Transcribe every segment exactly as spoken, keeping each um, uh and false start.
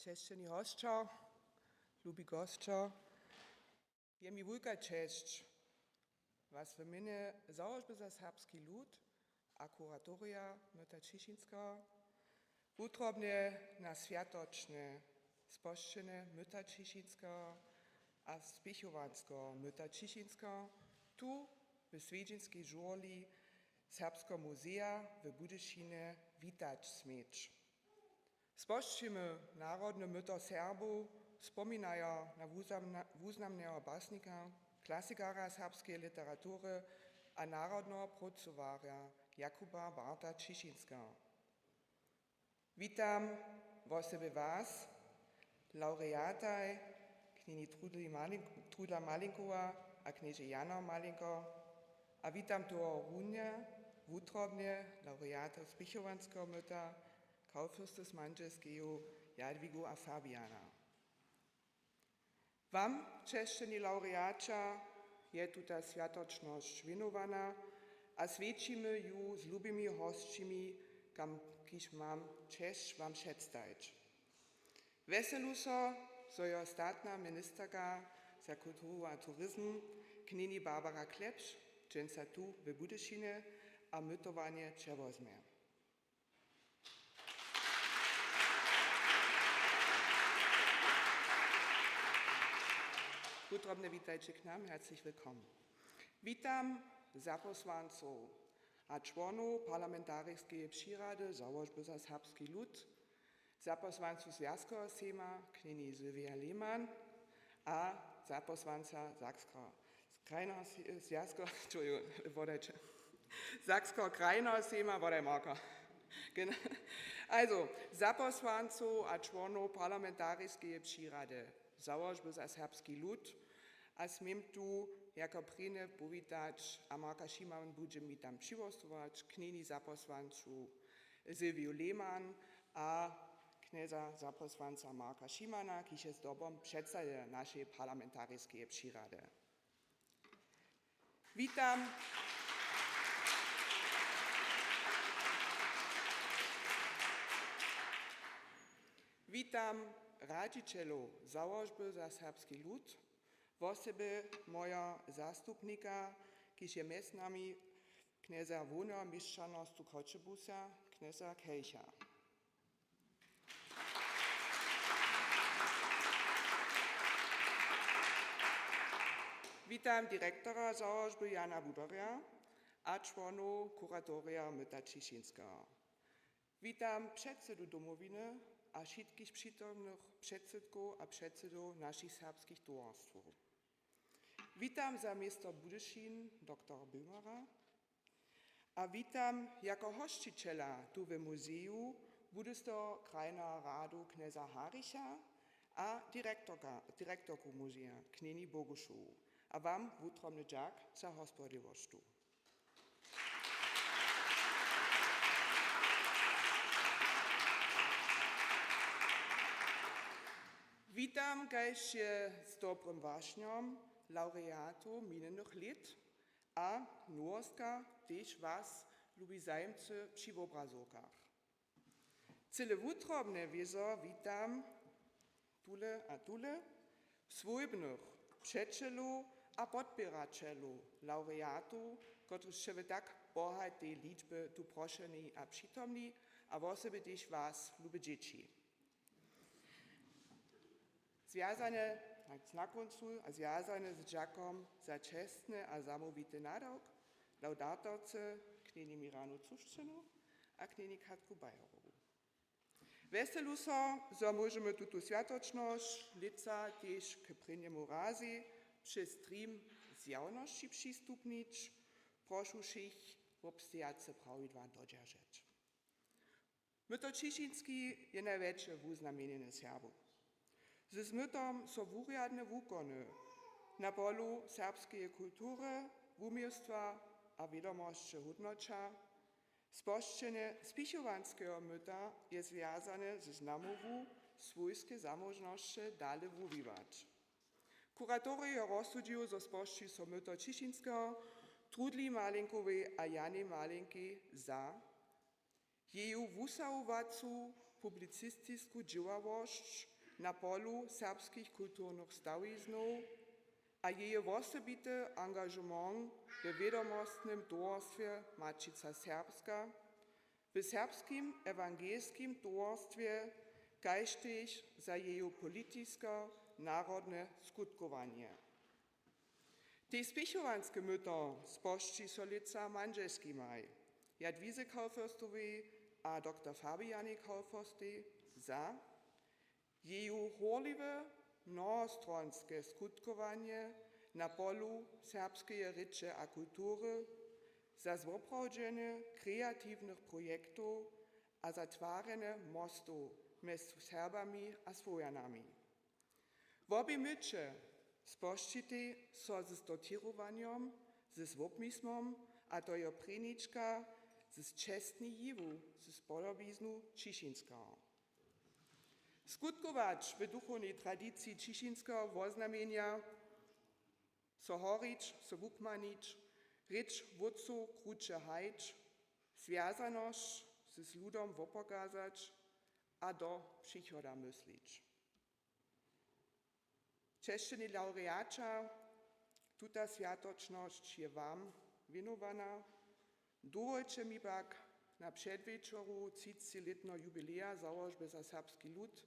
Česćeni hosćo, lubi gosćo, je mi wulka česć, was w mjenje Załožby za serbski lud a kuratorija Myta Ćišinskeho wutrobnje na swjatočne spožčenje Myta Ćišinskeho a spěchowanskeho Myta Ćišinskeho tu w swjedźenskej žurli Serbskeho muzeja w Budyšinje witać směć. Spožčimy narodne myto Serbow spominajo na wuznamna-, wuznamneho basnika, klasikarja serbskeje literatury a narodneho prócowarja Jakuba Barta Ćišinskeho. Witam wosebje was, lawreataj, knjeni Trudli Malin-, Trudla Malinkowa a knježe Jana Malinko, a witam tohorunja wutrobnje lawreatow spěchowanskeho myta, Kurfürstys Mandźelskeju, Jadwigu a Fabiana. Wam, česćeni lawreaća, je tuta swjatočnosć wěnowana a swjećimy ju z lubimi hosćimi, kam, kiž mam česć wam předstajić. Wjeselu so, zo jo statna ministerka za kulturu a turizm, knjeni Barbara Klepš, dźensa tu w Budyšinje a mytowanje přewozmje. Wutrobnje witajće k nam, herzlich willkommen. Witam zapósłancow a čłonow parlamentariskeje přirady Załožby za serbski lud, zapósłancu Zwjazkeho sejma, knjeni Sylwia Lehmann, a zapósłanca Sakskeho krajneho se-, Zwjazkeho, Entschuldigung, wodajće. Sakskeho krajneho sejma, wodaj Marko. Gen-, also, zapósłancow a čłonow parlamentariskeje přirady Załožby za serbski lud, a směm tu jako prěnje powitać, a Marka Šiman budźe mi tam přihłosować, knjeni zapósłancu Sylwiju Lehmann a knjeza zapósłanca Marka Šimana, kiž je zdobom předsady našeje parlamentariskeje přirady. Witam. Witam radźićelow Załožby za serbski lud, wosebje mojeho zastupnika, kiž je mjez nami, knjeza hłowneho měšćanostu Choćebuza, knjeza Kelcha. Witam direktora Załožby Jana Buderja a čłonow kuratorija Myta Ćišinskeho. Witam předsedu Domowiny a wšitkich přitomnych předsydkow a předsydow našich serbskich towarstwow. Witam za město Budyšin doktor Böhmera a witam jako hosćićela tu w muzeju Budyšskeho krajneho radu knjeza Haricha a direktorka, direktorku muzeja knjeni Bogušowu. A wam wutrobny dźak za hospodliwošću. Witam kaž je z dobrym wašnjom lawreatow minjenych lět a nowostka tež was, lubi zajimcy při wobrazowkach. Cyle wutrobnje wězo witam tule a tule swójbnych přećelow a podpěraćelow lawreatow, kotryž sće w tak bohatej ličbje tu prošeni a přitomni, a wosebje tež was, lube dźěći. Zwjazane, na kóncu, a zwjazane z dźakom za čestny a zamołwity nadawk, lawdatorce, knjeni Miranu Cušćenu a knjeni Katku Bayerowu. Wjeselu so, zo móžemy tutu swjatočnosć lětsa tež k prěnjemu razej přez stream zjawnosći přistupnić. Prošu wšěch, wobstejace prawidła dodźeržeć. Myto Ćišinski je najwjetše wuznamjenjenje Serbow. Z mytom so wurjadne wukony na polu serbskeje kultury, wuměłstwa a wědomosće hódnoća. Spožčenje spěchowanskeho myta je zwjazane z namołwu swójske zamóžnosće dale wuwiwać. Kuratorij je rozsudźił, zo spožči so myto Ćišinskeho, Trudli Malinkowej a Jany Malinkej za jeju wusahowacu publicistisku dźěławosć, na polu serbskich kulturnych stawiznow a jeje wosebity angažement we wědomostnym towarstwje Maćica Serbska, w serbskim ewangelskim towarstwje kaž tež za jeju politisko-narodne skutkowanje. Tež spěchowanske myto spožči so lětsa mandźelskimaj, Jadwize Kaufürstowej a doktor Fabianje Kaufürstej, za jeju hórliwe mnohostronske skutkowanje na polu serbskeje rěče a kultury, za zwoprawdźenje kreatiwnych projektow a za twarjenje mostow mjez Serbami a Słowjanami. Wobě myće spožčitej so z dotěrowanjom, z wobmysłom, a to jo prěnička z čestnej jiwu, z podobiznu Ćišinskeho. Skutkować w duchownej tradiciji Ćišinskeho woznamjenja, so horić, so wukmanić, rěč wótcow kruće hajić, zwjazanosć z ludom wopokazać a do přichoda myslić. Česćeni lawreaća, tuta swjatočnosć je wam wěnowana. Dowolće mi pak na předwječoru třicetilětneho jubileja Załožby za serbski lud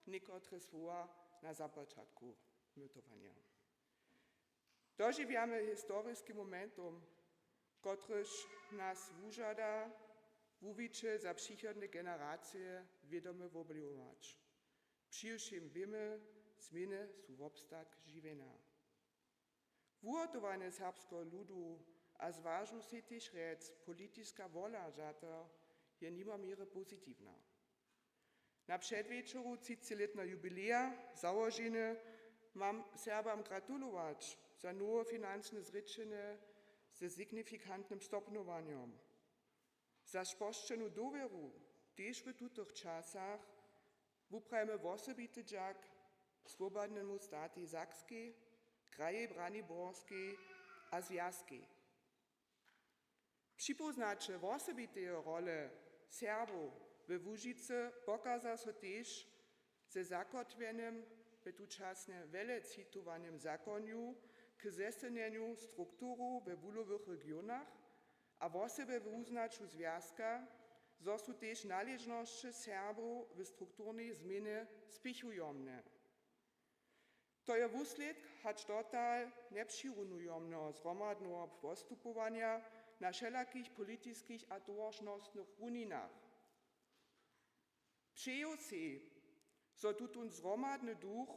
někotre słowa na započatku mytowanja. Dožiwjamy historiski momentum, kotryž nas wužada wuwiće za přichodne generacije wědomy wobwliwować. Přiwšěm wěmy, změny su wobstatk žiwjenja. Wuhotowanje serbskeho ludu a, zwažu sej tež rjec, politiska wola za to je nimo měry pozitiwna. Na předwječoru třicetilětneho jubileja Załožbiny mam Serbam gratulować za nowe finančne zrěčenje ze signifikantnym stopnjowanjom. Za spožčenu dowěru tež w tutych časach wuprajimy wosebity dźak Swobodnemu statej Sakskej, krajej Braniborskej a Zwjazkej. Připóznaće wosebiteje role Serbow we Łužicy pokaza so tež ze zakotwjenym w tučasnje wjele citowanym zakonju k zesylnjenju strukturow we wuhlowych regionach a wosebje we wuznaću zwjazka, zo su tež naležnosće Serbow w strukturnej změnje spěchujomne. To je wuslědk hač dotal njepřirunujomneho zhromadneho postupowanja na wšelakich politiskich a towaršnostnych runinach. Přeju sej, zo tutón zhromadny duch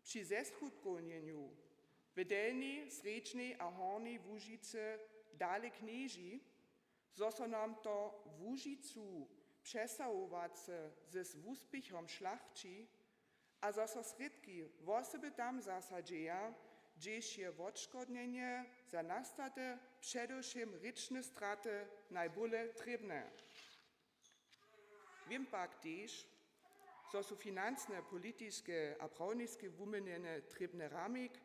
při zeskutkownjenju w Delnjej, Srjedźnej a Hornjej Łužicy dale knježi, zo so nam to Łužicu přesahowace z wuspěchom šlachći a zo so srědki wosebje tam zasadźeja, hdźež je wotškodnjenje za nastate, předewšěm rěčne straty, najbóle trěbne. Wěm pak tež, zo su financne, politiske a prawniske wuměnjenje trěbne ramik,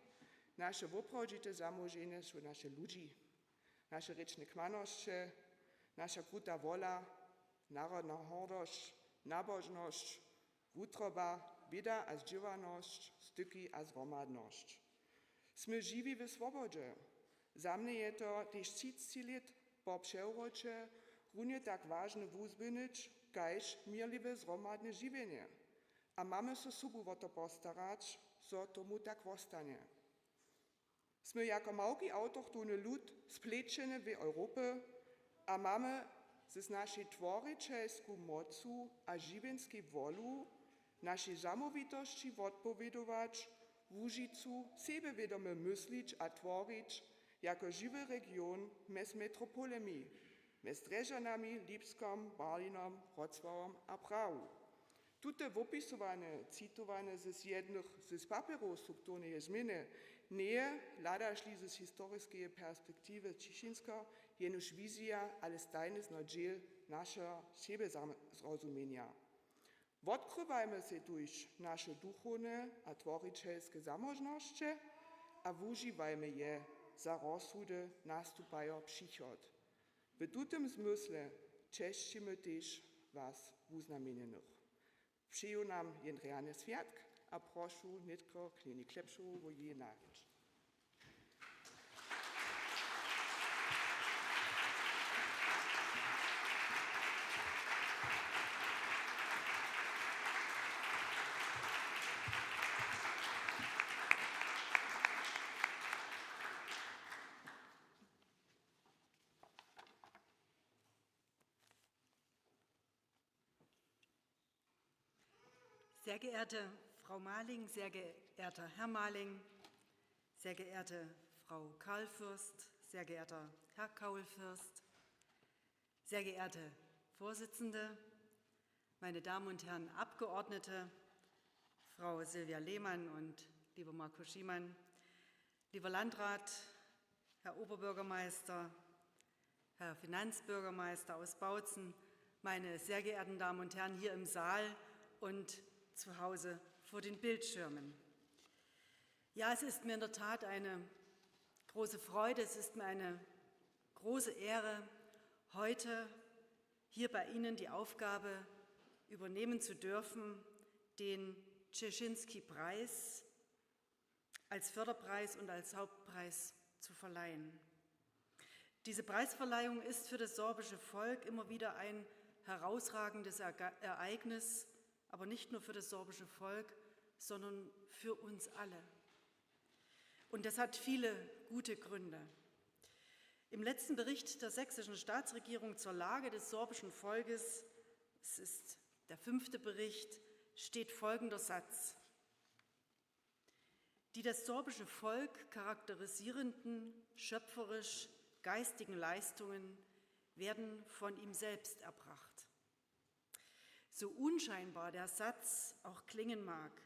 naše woprawdźite zamóženje su naše ludźi, naše rěčne kmanosće, naša kruta wola, narodna hordosć, nabožnosć, wutroba, wěda a zdźěłanosć, styki a zhromadnosć. Smy žiwi w swobodźe. Za mnje je to tež třiceći lět po přewróće runje tak wažne wuzběhnyć kaž měrliwe zhromadne žiwjenje. A mamy so sobu wo to postarać, zo tomu tak wostanje. Smy jako małki awtochtony lud splećeny w Europje a mamy z našej tworićelsku mocu a žiwjenskej wolu našej zamołwitosći wotpowědować, Łužicu sebjewědomy myslić a tworić jako žiwy region mjez metropolemi, mjez Drježdźanami, Lipskom, Berlinom, Wrocławom a Prahu. Tute wopisowanje, citowanje z jednych z papjerow strukturneje změny, njeje, hladaš-li z historiskeje perspektiwy Ćišinska, jenož wizija, ale stajnistno dźěl našeho sebjezam-, zrozumjenja. Wotkrywajmy sej tuž naše duchowne a tworićelske zamóžnosće a wužiwajmy je za rozsudy nastupajo přichod. W tutym zmysle česćimy tež was wuznamjenjenych. Přeju nam jen rjany swjatk a prošu nětko Kleni Klepšowu wo jeje narěč. Sehr geehrte Frau Marling, sehr geehrter Herr Marling, sehr geehrte Frau Karl-Fürst, sehr geehrter Herr Kaul-Fürst, sehr geehrte Vorsitzende, meine Damen und Herren Abgeordnete, Frau Silvia Lehmann und lieber Marco Schiemann, lieber Landrat, Herr Oberbürgermeister, Herr Finanzbürgermeister aus Bautzen, meine sehr geehrten Damen und Herren hier im Saal und zu Hause vor den Bildschirmen. Ja, es ist mir in der Tat eine große Freude, es ist mir eine große Ehre, heute hier bei Ihnen die Aufgabe übernehmen zu dürfen, den Dzeschinski-Preis als Förderpreis und als Hauptpreis zu verleihen. Diese Preisverleihung ist für das sorbische Volk immer wieder ein herausragendes Erge-, Ereignis, aber nicht nur für das sorbische Volk, sondern für uns alle. Und das hat viele gute Gründe. Im letzten Bericht der sächsischen Staatsregierung zur Lage des sorbischen Volkes, es ist der fünfte Bericht, steht folgender Satz: Die das sorbische Volk charakterisierenden schöpferisch-geistigen Leistungen werden von ihm selbst erbracht. So unscheinbar der Satz auch klingen mag,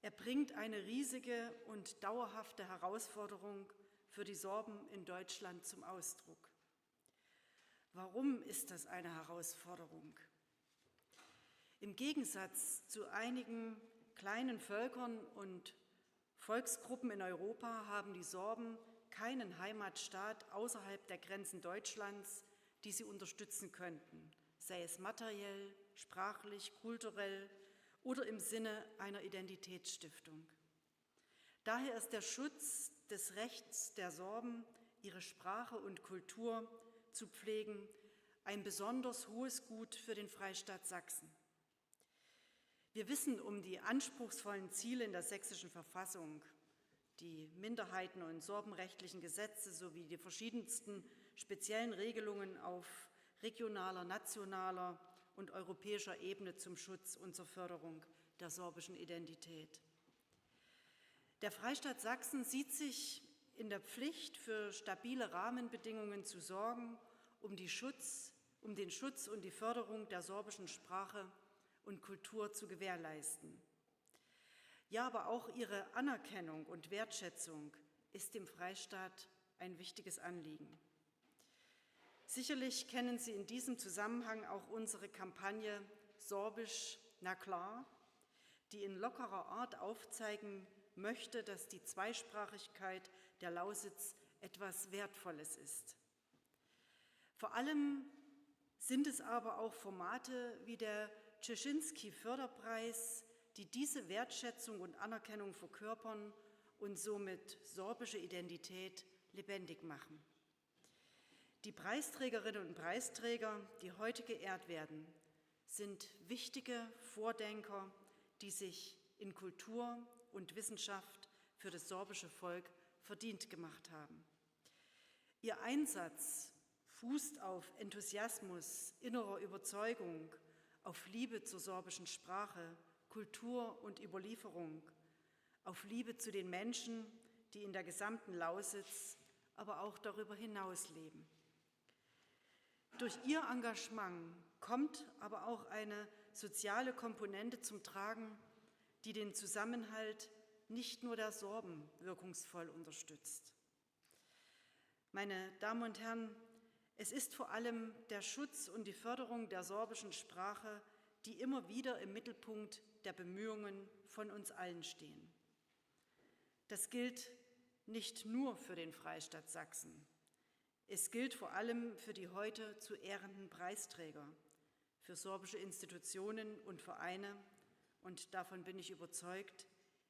er bringt eine riesige und dauerhafte Herausforderung für die Sorben in Deutschland zum Ausdruck. Warum ist das eine Herausforderung? Im Gegensatz zu einigen kleinen Völkern und Volksgruppen in Europa haben die Sorben keinen Heimatstaat außerhalb der Grenzen Deutschlands, die sie unterstützen könnten, sei es materiell, sprachlich, kulturell oder im Sinne einer Identitätsstiftung. Daher ist der Schutz des Rechts der Sorben, ihre Sprache und Kultur zu pflegen, ein besonders hohes Gut für den Freistaat Sachsen. Wir wissen um die anspruchsvollen Ziele in der sächsischen Verfassung, die minderheiten- und sorbenrechtlichen Gesetze sowie die verschiedensten speziellen Regelungen auf regionaler, nationaler und europäischer Ebene zum Schutz und zur Förderung der sorbischen Identität. Der Freistaat Sachsen sieht sich in der Pflicht, für stabile Rahmenbedingungen zu sorgen, um die Schutz, um den Schutz und die Förderung der sorbischen Sprache und Kultur zu gewährleisten. Ja, aber auch ihre Anerkennung und Wertschätzung ist dem Freistaat ein wichtiges Anliegen. Sicherlich kennen Sie in diesem Zusammenhang auch unsere Kampagne Sorbisch, na klar, die in lockerer Art aufzeigen möchte, dass die Zweisprachigkeit der Lausitz etwas Wertvolles ist. Vor allem sind es aber auch Formate wie der Dzeschinski-Förderpreis, die diese Wertschätzung und Anerkennung verkörpern und somit sorbische Identität lebendig machen. Die Preisträgerinnen und Preisträger, die heute geehrt werden, sind wichtige Vordenker, die sich in Kultur und Wissenschaft für das sorbische Volk verdient gemacht haben. Ihr Einsatz fußt auf Enthusiasmus, innerer Überzeugung, auf Liebe zur sorbischen Sprache, Kultur und Überlieferung, auf Liebe zu den Menschen, die in der gesamten Lausitz, aber auch darüber hinaus leben. Durch ihr Engagement kommt aber auch eine soziale Komponente zum Tragen, die den Zusammenhalt nicht nur der Sorben wirkungsvoll unterstützt. Meine Damen und Herren, es ist vor allem der Schutz und die Förderung der sorbischen Sprache, die immer wieder im Mittelpunkt der Bemühungen von uns allen stehen. Das gilt nicht nur für den Freistaat Sachsen. Es gilt vor allem für die heute zu ehrenden Preisträger, für sorbische Institutionen und Vereine, und davon bin ich überzeugt,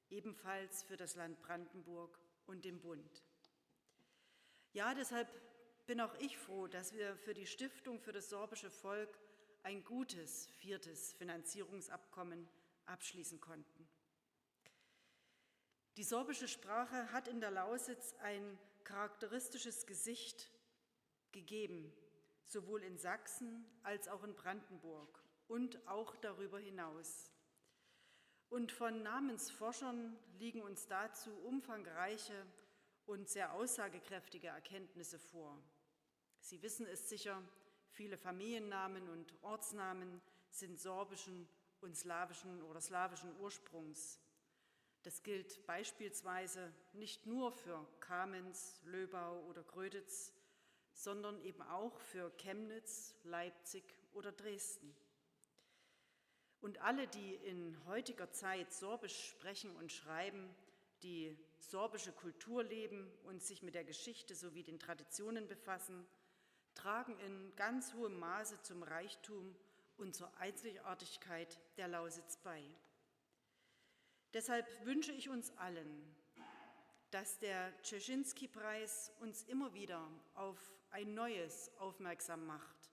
ebenfalls für das Land Brandenburg und den Bund. Ja, deshalb bin auch ich froh, dass wir für die Stiftung für das sorbische Volk ein gutes viertes Finanzierungsabkommen abschließen konnten. Die sorbische Sprache hat in der Lausitz ein charakteristisches Gesicht gegeben, sowohl in Sachsen als auch in Brandenburg und auch darüber hinaus. Und von Namensforschern liegen uns dazu umfangreiche und sehr aussagekräftige Erkenntnisse vor. Sie wissen es sicher, viele Familiennamen und Ortsnamen sind sorbischen und slawischen oder slawischen Ursprungs. Das gilt beispielsweise nicht nur für Kamenz, Löbau oder Gröditz, sondern eben auch für Chemnitz, Leipzig oder Dresden. Und alle, die in heutiger Zeit Sorbisch sprechen und schreiben, die sorbische Kultur leben und sich mit der Geschichte sowie den Traditionen befassen, tragen in ganz hohem Maße zum Reichtum und zur Einzigartigkeit der Lausitz bei. Deshalb wünsche ich uns allen, dass der Czeschinski-Preis uns immer wieder auf ein Neues aufmerksam macht,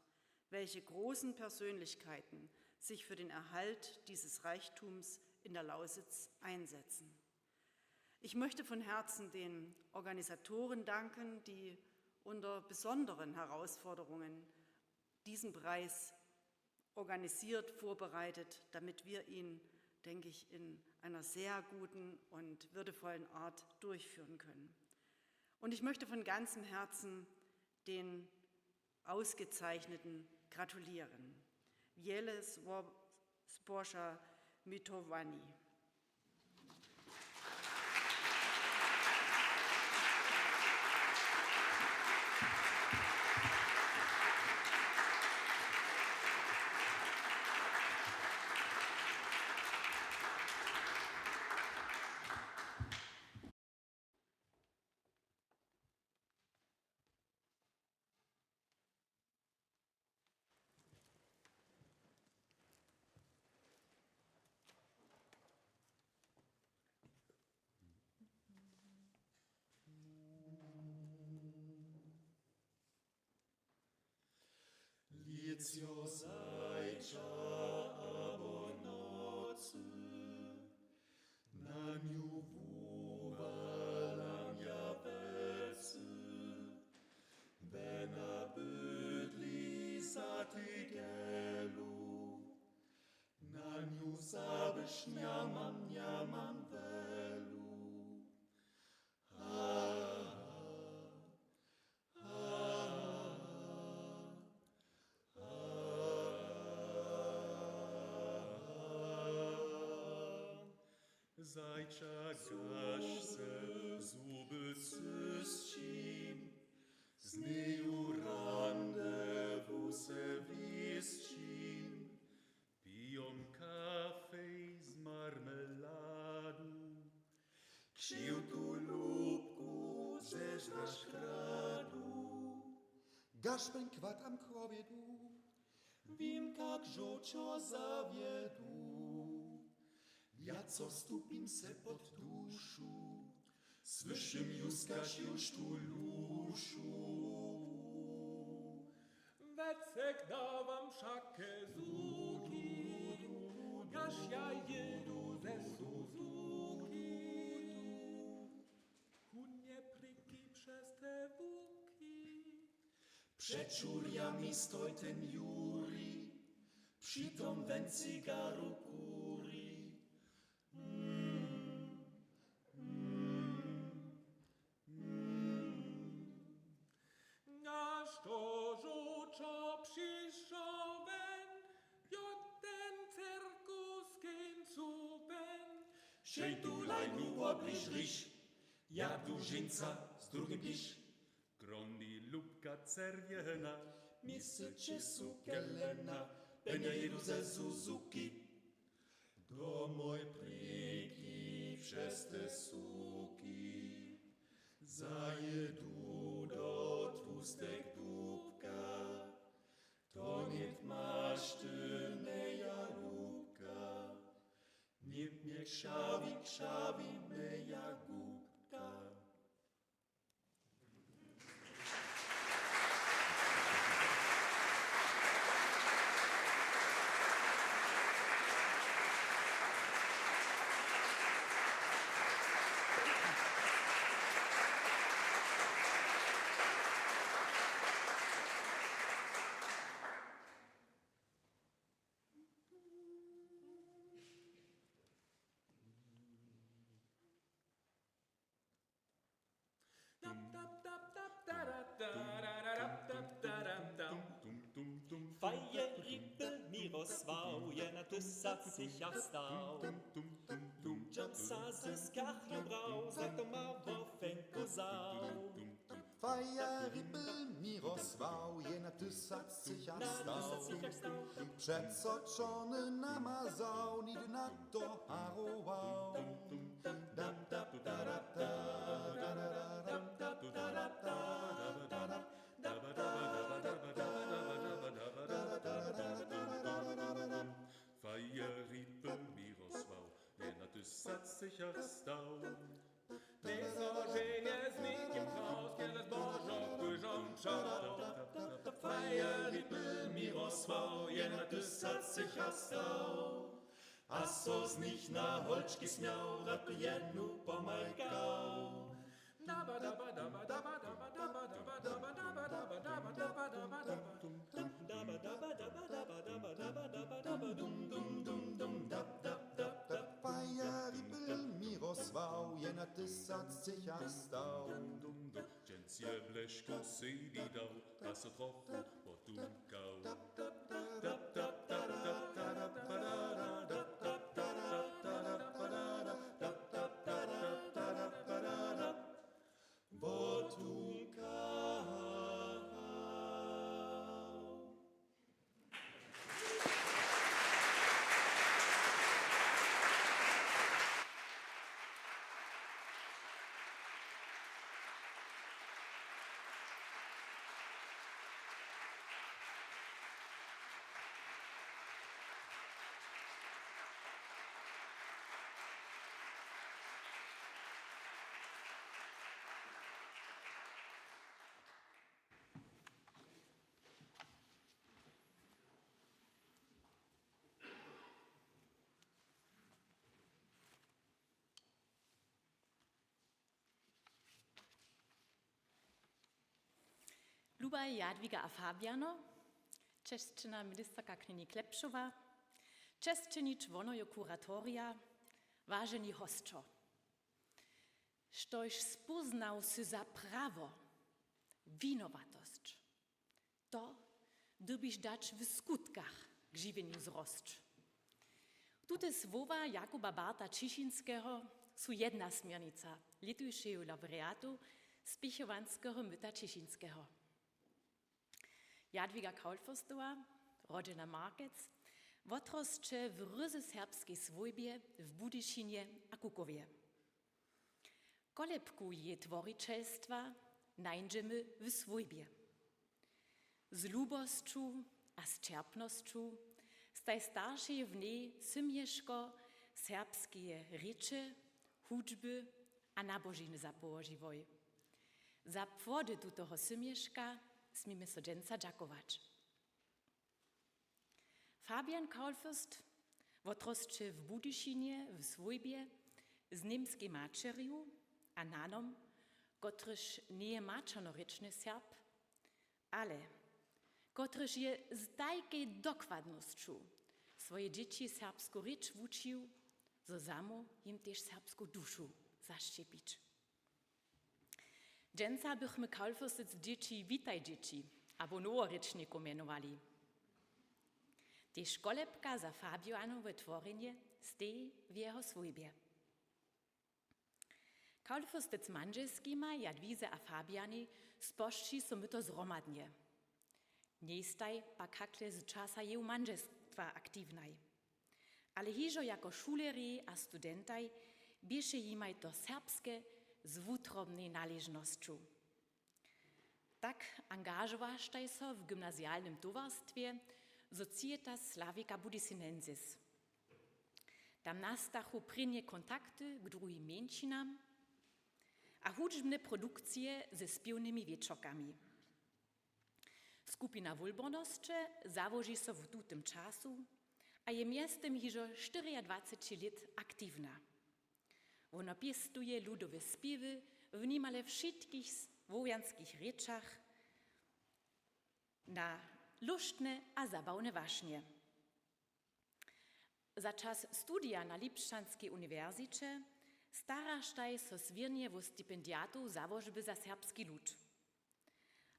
welche großen Persönlichkeiten sich für den Erhalt dieses Reichtums in der Lausitz einsetzen. Ich möchte von Herzen den Organisatoren danken, die unter besonderen Herausforderungen diesen Preis organisiert, vorbereitet, damit wir ihn, denke ich, in einer sehr guten und würdevollen Art durchführen können. Und ich möchte von ganzem Herzen den Ausgezeichneten gratulieren. Wiele Swo-, Sposza Mitowani. Lětšo zajča abo nocy, na nju wuwalam ja wěcy, wjena bydli za tygelu, na nju zabyć njamam, njamam wjelu. Zajča gašce zuby cysćim, z njeju randewusa wěsćim, pijom kafej z marmeladu. Křiwtu lubku zežraš kradu. Gašpeń kwadam kłowjedu. Wim, kak žołćo zawjedu. Ja co stupim se pod dušu, słyšim juskaš juž tu lušu. Wecek dawam wšake zuki, kaž ja jědu ze Suzuki. Kunje priki přez te łuki. Před čurjami stoj ten Juri, přitom wón cigaru kuri. Mm, mm, mm. Naš to žołćo přišo wón, jo ten cirkus keńcu wón. Šej tu lajnu wobliž riš, ja du ženca z druhim piš. Groni lubka čerwjena, mysliće su kelena, penja jědu ze Suzuki. Domoj priki přez te suki, zajědu do tłustek dubka, to nětk maš ty, meja lubka. Křawi, křawi, meja gubka. Feje Ripel Mirosław je na tysaccichach stał. Dźensa z kachlu brał, za to ma wo fenku zał. Feje Ripel Mirosław je na tysaccichach stał. Přeco čorny namazał, nigdy na to harował. Feje Ripel Mirosław je na tysaccichach stał. Nezałoženje z někim chaos, kele zbožo kužom přał. Feje Ripel Mirosław je na tysaccichach stał. A so z nich na holčki směł, rad by jednu pomajkał. Feje Ripel Mirosław je na tysaccichach stał. Dźens je bleško sebi dał, a so trochu potunkał. Potunkał. Lubaj Jadwiga a Fabiano, česćena ministerka Knjeni Klepšowa, česćeni čłonojo kuratorija, waženi hosćo. Štož spóznał sy za prawo, winowatosć. To dyrbiš dać w skutkach k žiwjenju zrosć. Tute słowa Jakuba Barta Ćišinskeho su jedna směrnica lětušeju lawreatu spěchowanskeho myta Ćišinskeho. Jadwiga Kaulfürstowa, rodźena Markec, wotrosće w ryzy serbskej swójbje w Budyšinje a Kukowje. Kolebku jeje tworićelstwa nańdźemy w swójbje. Z lubosću a sćerpnosću staj staršej w njej syměško serbskeje rěče, hudźby a nabožiny zapołožiłoj. Za płody tutoho syměška směmy so dźensa dźakować. Fabian Kaulfürst wotrosće w Budyšinje w swójbje z němskej maćerju a nanom, kotryž njeje maćernorěčny Serb, ale kotryž je z tajkej dokładnosću swoje dźěći serbsku rěč wučił, zo zamoł jim tež serbsku dušu zašćěpić. Dźensa bychmy Kaulfürstec dźěći Witaj dźěći abo noworěčnikow mjenowali. Tež kolebka za Fabianowe tworjenje steji w jeho swójbje. Kaulfürstec mandźelskimaj Jadwize a Fabianej spožči so myto zhromadnje. Njejstaj pak hakle z časa jeju mandźelstwa aktiwnaj. Ale hižo jako šulerjej a studentaj běše jimaj to serbske z wutrobnej naležnosću. Tak angažowaštaj so w gymnazialnym towarstwje Societas Slavica Budysinensis. Tam nastachu prěnje kontakty k druhim mjeńšinam a hudźbne produkcije ze spěwnymi wječorkami. Skupina Wólbornosće załoži so w tutym času a je mjeztym hižo štyriadwaceći lět aktiwna. Wona pěstuje ludowe spěwy w nimale wšitkich s-, wołjanskich rěčach na lóštne a zabawne wašnje. Za čas studija na Lipšćanskej uniwersiće staraštaj so swěrnje wo stipendiatow Załožby za serbski lud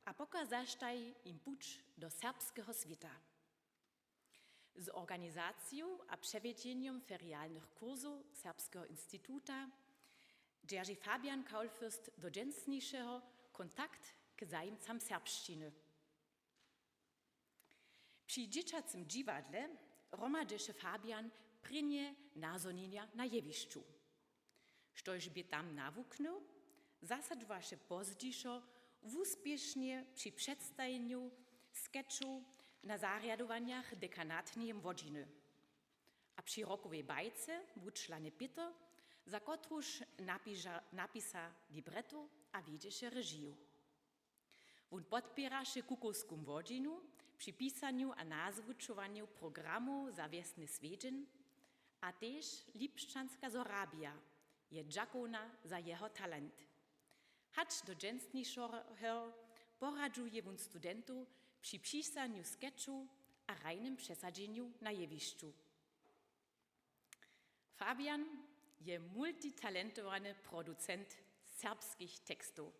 a pokazaštaj jim puć do serbskeho swěta. Z organizaciju a přewjedźenjom ferialnych kursow Serbskeho instituta dźerži Fabian Kaulfürst do dźensnišeho kontakt k zajimcam serbšćiny. Při dźěćacym dźiwadle hromadźeše Fabian prěnje nazhonjenja na jewišću. Štož bě tam nawuknył, zasadźowaše pozdźišo wuspěšnje při předstajenju sketchow na zarjadowanjach dekanatneje młodźiny a při rokowej bajce wučlany Pětr, za kotruž napiša, napisa libretto a wjedźeše režiju. Wón podpěraše kukowsku młodźinu při pisanju a nazwučowanju programow za wjesny swjedźeń a tež Lipšćanska Zorabija je dźakowna za jeho talent. Hač do dźensnišeho poradźuje wón studentow při přisanju sketchow a hrajnym přesadźenju na jewišću. Fabian je multitalentowany producent serbskich tekstow.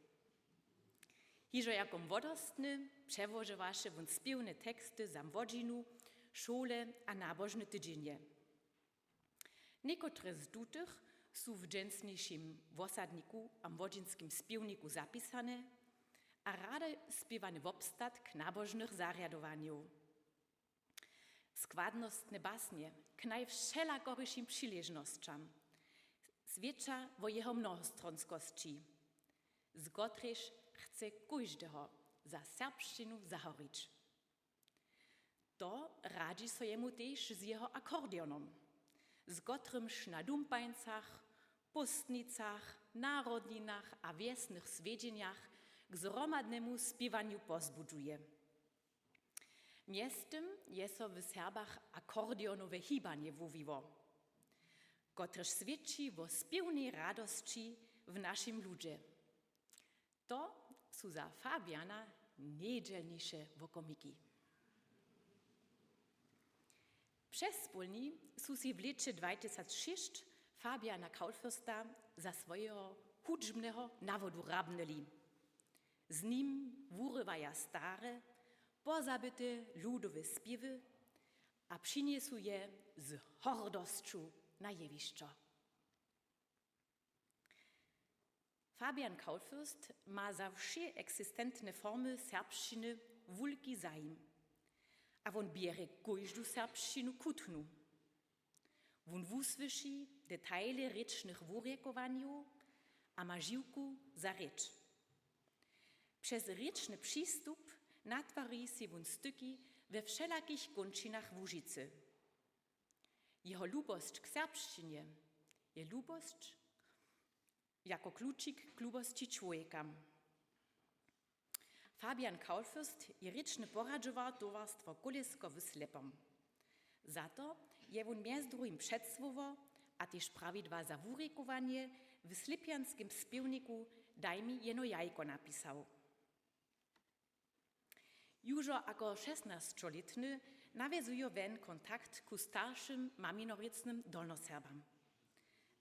Hižo jako młodostny přełožowaše wón spěwne teksty za młodźinu, šule a nabožne tydźenje. Někotre z tutych su w dźensnišim Wosadniku a młodźinskim spěwniku zapisane a rady spěwany wobstatk nabožnych zarjadowanjow. Składnostne basnje k najwšelakorišim přiležnosćam swědča wo jeho mnohostronskosći, z kotrejž chce kóždeho za serbšćinu zahorić. To radźi so jemu tež z jeho akordeonom, z kotrymž na dumpańcach, póstnicach, narodninach a wjesnych swjedźenjach k zhromadnemu spěwanju pozbudźuje. Mjeztym je so w Serbach akordeonowe hibanje wuwiło, kotrež swědči wo spěwnej radosći w našim ludźe. To su za Fabiana njedźelniše wokomiki. Přespólni su sej w lěće dwajtysacšěsć Fabiana Kaulfürsta za swojeho hudźbneho nawodu hrabnyli. Z nim wurywaja stare, pozabyte ludowe spěwy a přinjesu je z hordosću na jewišćo. Fabian Kaulfürst ma za wšě eksistentne formy serbšćiny wulki zajim a wón běrje kóždu serbšćinu chutnu. Wón wusłyši detaile rěčnych wurjekowanjow a ma žiwku za rěč. Přez rěčny přistup natwari sej wón styki we wšelakich kónčinach Łužicy. Jeho lubosć k serbšćinje je lubosć jako klučik k lubosći čłowjekam. Fabian Kaulfürst je rěčny poradźowar towarstwa Kólesko w Slepom. Za to je wón mjez druhim předsłowo a tež prawidła za wurěkowanje w slěpjanskim spěwniku Daj mi jeno jajko napisał. Južo jako šestnaćolětny nawjezujo wón kontakt ku staršim maminowrěcnym Dolnoserbam.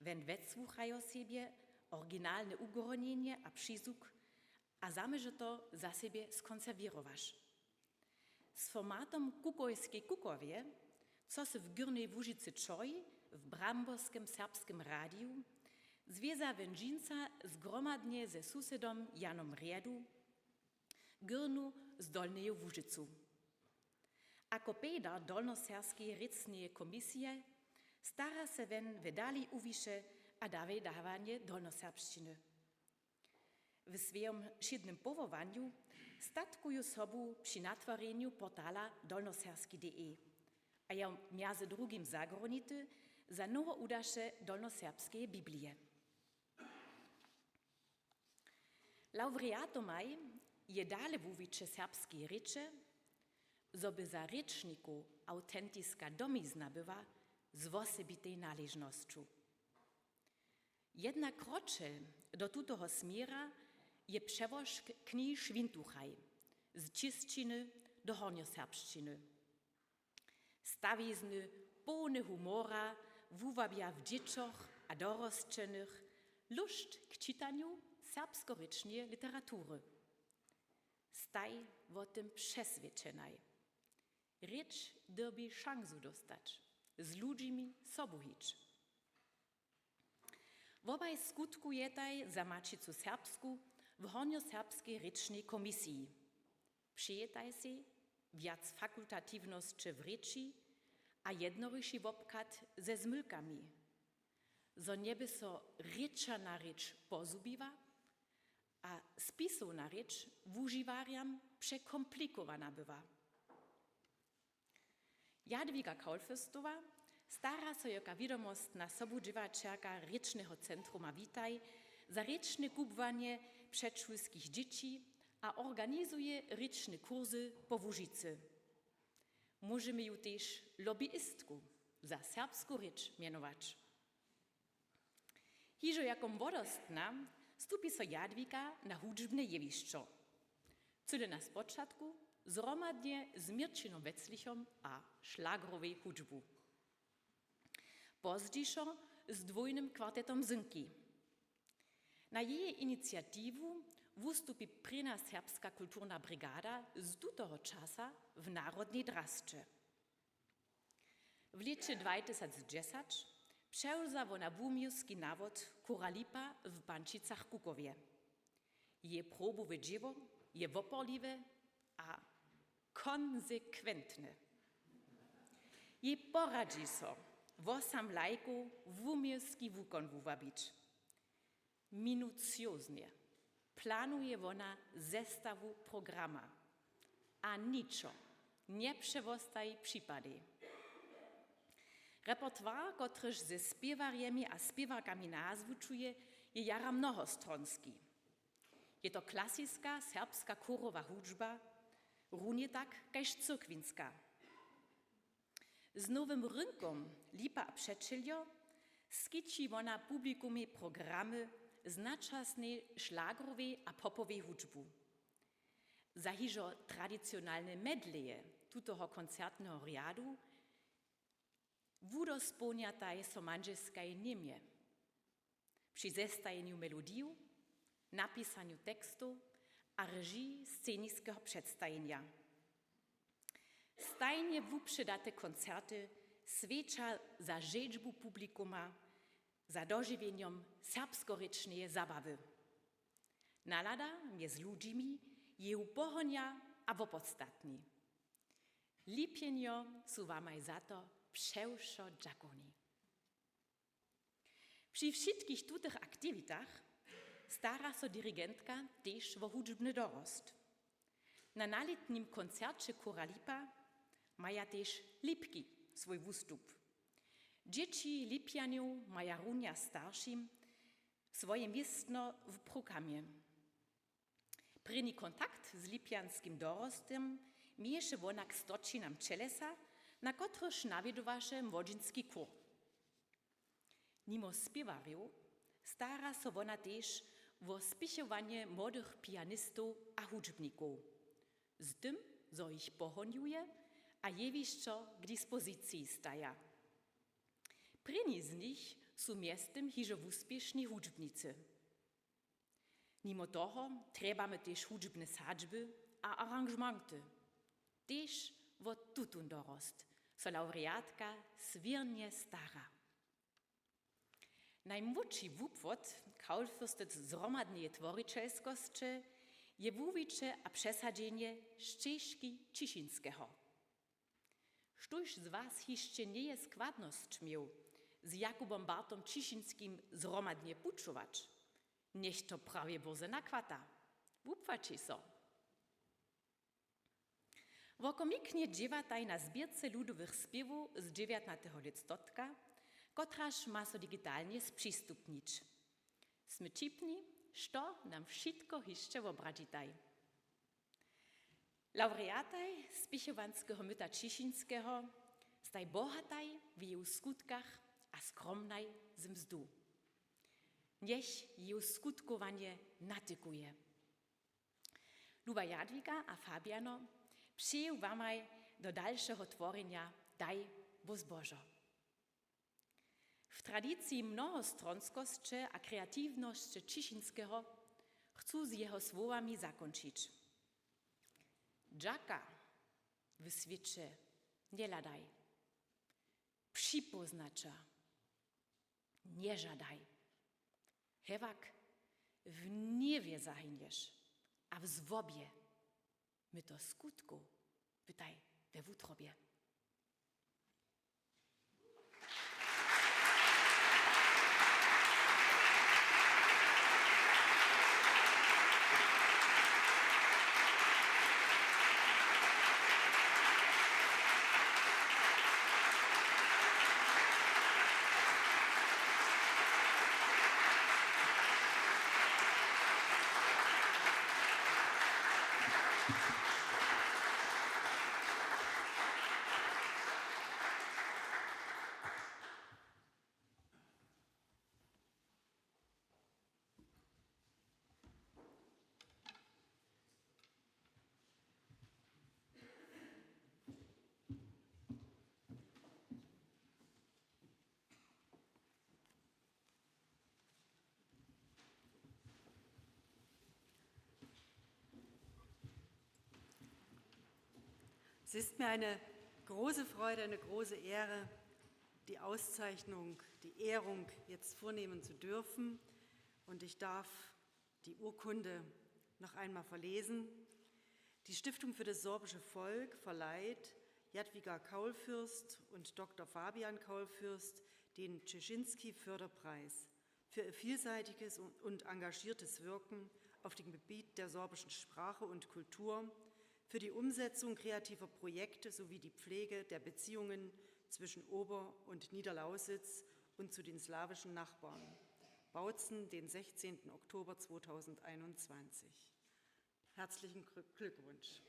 Wón wjesłuchajo sebje originalne ugornjenje a přizwuk a zamóže to za sebje skonserwěrować. Z formatom Kukojskej kukowje, co se w Gyrnej Łužicy čoji w Bramborskem serbskem radiju, zwěza wón dźinsa zgromadnje ze susydom Janom Rjedu Gyrnu z Dolneju Łužicu. Ako pejda Dolnoserbskeje rěcneje komisije stara se wón we dali uwiše a dawaj dawanje dolnoserbšćiny. W swojom wšědnym powołanju statkuju sobu při natwarjenju portala Dolnoserbski D E a je mjez drugim zagrownity Za nowo udaše Dolnoserbskeje Biblije. Lawreatomaj je dale wuwiće serbskeje rěče, zo by za rěčnikow awtentiska domizna była, z wosebitej naležnosću. Jedna kročel do tutoho směra je přełožk knihi Šwintuchaj z čěšćiny do hornjoserbšćiny. Stawizny połne humora wuwabja w dźěćoch a dorosćenych lóšt k čitanju serbskorěčneje literatury. Staj wo tym přeswědčenaj: rěč dyrbi šansu dóstać, z ludźimi sobu hić. Wobaj skutkujetaj za Maćicu Serbsku w Hornjoserbskej rěčnej komisiji. Přejetaj sej wjac fakultatiwnosće w rěči a jednoriši wobchad ze zmylkami, zo njeby so rěčana rěč pozhubiła a spisowna rěč wužiwarjam překomplikowana była. Jadwiga Kaulfürstowa stara so jako wědomostna sobudźěłaćerka Rěčneho centruma Witaj za rěčne kubłanje předšulskich dźěći a organizuje rěčne kursy po Łužicy. Móžemy ju tež lobbyistku za serbsku rěč mjenować. Hižo jako młodostna stupi so Jadwiga na hudźbne jewišćo. Cyle na spočatku zhromadnje z Měrćinom Weclichom a šlagrowej hudźbu. Pozdźišo z dwójnym kwartetom Synki. Na jeje iniciatiwu wustupi prěnja serbska kulturna brigada z tutoho časa w Narodnej drasće. W lěće dwajtysacdźesać přewza wona wuměłski nawod Chóra Lipa w Pančicach-Kukowje. Jeje probowe dźěło je woporliwe a konsekwentne. Jej poradźi so, wosom lajkow wuměłski wukon wuwabić. Minucioznje planuje wona zestawu programa a ničo njepřewostaji připadej. Repertoir, kotryž ze spěwarjemi a spěwarkami nazwučuje, je jara mnohostronski. Je to klasiska serbska chórowa hudźba, runje tak kaž cyrkwinska. Z nowym rynkom Lipa a přećeljo skići wona publikumej programy z načasnej šlagrowej a popowej hudźbu. Za hižo tradicionalne medleje tutoho koncertneho rjadu wudospołnjataj so mandźelskaj němje při zestajenju melodiju, napisanju tekstow a režiji sceniskeho předstajenja. Stajnje wupředate koncerty swjeća za žedźbu publikuma, za dožiwjenjom serbskorěčneje zabawy. Nalada mjez ludźimi je ju pohonja a wopodstatni. Lipjenjo su wamaj za to přewšo dźakowni. Při wšitkich tutych aktiwitach stara so dirigentka tež wo hudźbny dorost. Na nalětnim koncerće Chóra Lipa maja tež Lipki swój wustup. Dźěći Lipjanjow maja runja staršim swoje městno w programje. Prěni kontakt z lipjanskim dorostom měješe wona k stoćinam Ćelesa, na kotrychž nawjedowaše młodźinski kur. Nimo spěwarjow stara so wona tež wo spěchowanje młodych pianistow a hudźbnikow, z tym, zo jich pohonjuje a jewišćo k dispoziciji staja. Prěni z nich su mjeztym hižo wuspěšni hudźbnicy. Nimo toho trjebamy tež hudźbne sadźby a aranžementy. Tež wo tutón dorost so lawreatka swěrnje stara. Najmłódši wupłot Kaulfürstec zhromadneje tworićelskosće je wuwiće a přesadźenje Šćežki Ćišinskeho. Štóž z was hišće njeje składnosć měł, z Jakubom Bartom Ćišinskim zhromadnje pućować, njech to prawje bórze nachwata. Wupłaći so. Wokomiknje dźěłataj na zběrce ludowych spěwow z dźewjatnateho lětstotka, kotraž ma so digitalnje spřistupnić. Smy ćipni, što nam wšitko hišće wobradźitaj. Lawreataj spěchowanskeho myta Ćišinskeho staj bohataj w jeju skutkach a skromnaj z mzdu. Njech jeju skutkowanje natykuje. Luba Jadwiga a Fabiano, přeju wamaj do dalšeho tworjenja daj wo zbožo. W tradiciji mnohostronskosće a kreatiwnosće Ćišinskeho chcu z jeho słowami zakónčić. Dźaka w swěće njehladaj, připóznaća nježadaj. Hewak w hněwje zahynješ a w złobje myto skutkow bytaj we wutrobje. Es ist mir eine große Freude, eine große Ehre, die Auszeichnung, die Ehrung jetzt vornehmen zu dürfen. Und ich darf die Urkunde noch einmal verlesen. Die Stiftung für das sorbische Volk verleiht Jadwiga Kaulfürst und Doktor Fabian Kaulfürst den Czeschinski-Förderpreis für ihr vielseitiges und engagiertes Wirken auf dem Gebiet der sorbischen Sprache und Kultur, für die Umsetzung kreativer Projekte sowie die Pflege der Beziehungen zwischen Ober- und Niederlausitz und zu den slawischen Nachbarn. Bautzen, den sechzehnten Oktober zweitausendeinundzwanzig. Herzlichen Glück-, Glückwunsch.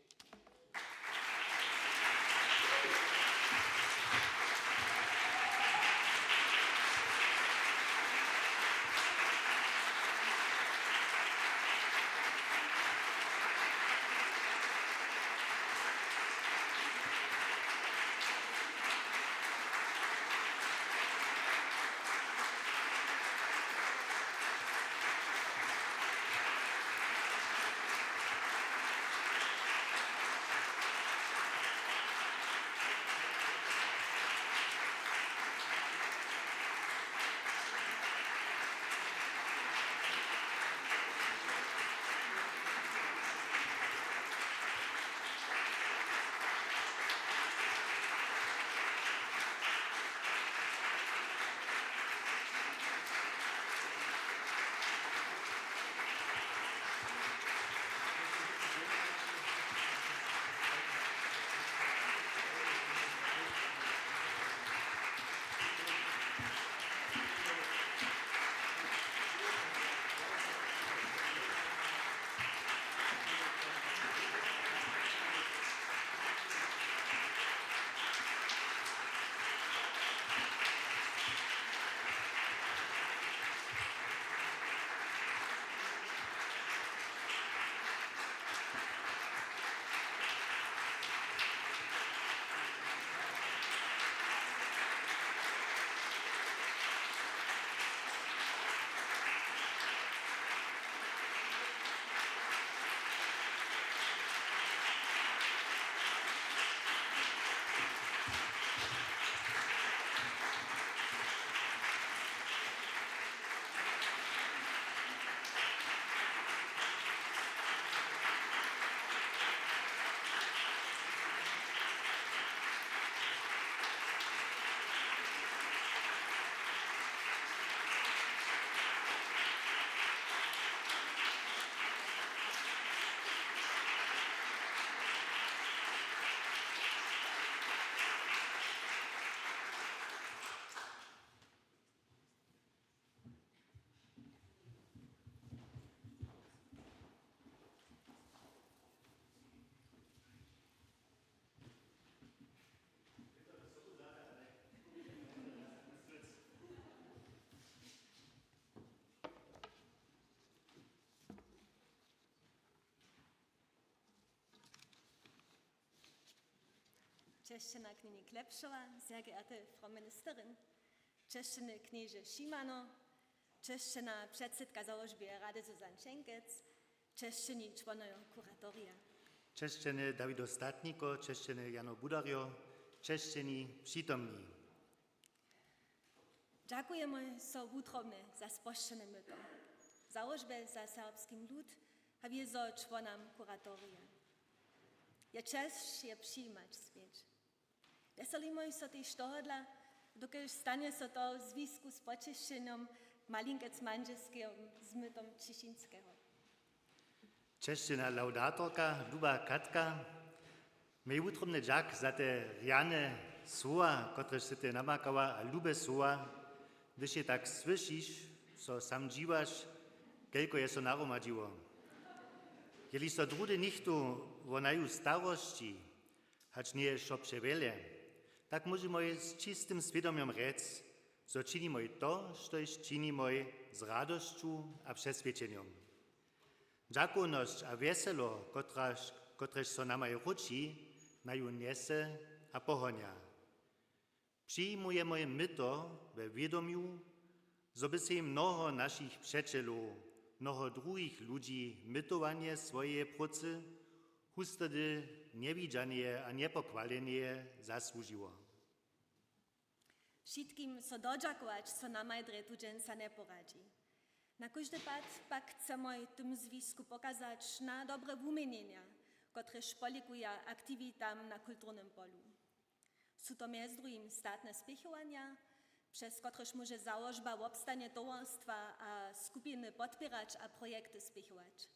Češćena knjeni Klepšowa, sehr geehrte Frau Ministerin, češćeny knježe Šimano, češćena předsydka załožbeje rady Susanne Šenkec, češćeni čłonojo kuratorija. Češćeny Dawido Statniko, češćeny Jano Budarjo, češćeni přitomni. Dźakujemy so wutrobnje za spožčene myto, załožbje za serbski lud a wězo čłonam kuratorija. Je česć je přijimać směć. Wjeselimy so tež tohodla, dokelž stanje so to w zwisku z poćešenjom Malinkec Mandźelskeho z mytom Ćišinskeho. Češćena laudatorka, luba Katka, mej wutrobny dźak za te rjane słowa, kotrež sy ty namakała, a lube słowa, hdyž je tak słyšiš, so sam dźiwaš, kelko je so nahromadźiło. Jeli so druhdy nichtó wo naju starosći, hač njeje wšo přewjele, tak móžemoj z čistim swědomjom rjec, zo činimoj to, štož činimoj z radosću a přeswědčenjom. Dźakownosć a wjeselo, kotraž, kotrež so namaj wróći, naju njese a pohonja. Přijimujemoj my to we wědomju, zo by sej mnoho našich přećelow, mnoho druhich ludźi mytowanje swojeje prócy, hustody njewidźaneje a njepokłaleneje zasłužiło. Wšitkim so dodźakować so namaj drje tudźensa njeporadźi. Na kóždy pad pak chcemoj w tym zwisku pokazać na dobre wuměnjenja, kotrež polěkuja aktiwitam na kulturnym polu. Su to mjez druhim statne spěchowanja, přez kotrež móže załožba wobstanje towarstwa a skupiny podpěrać a projekty spěchować.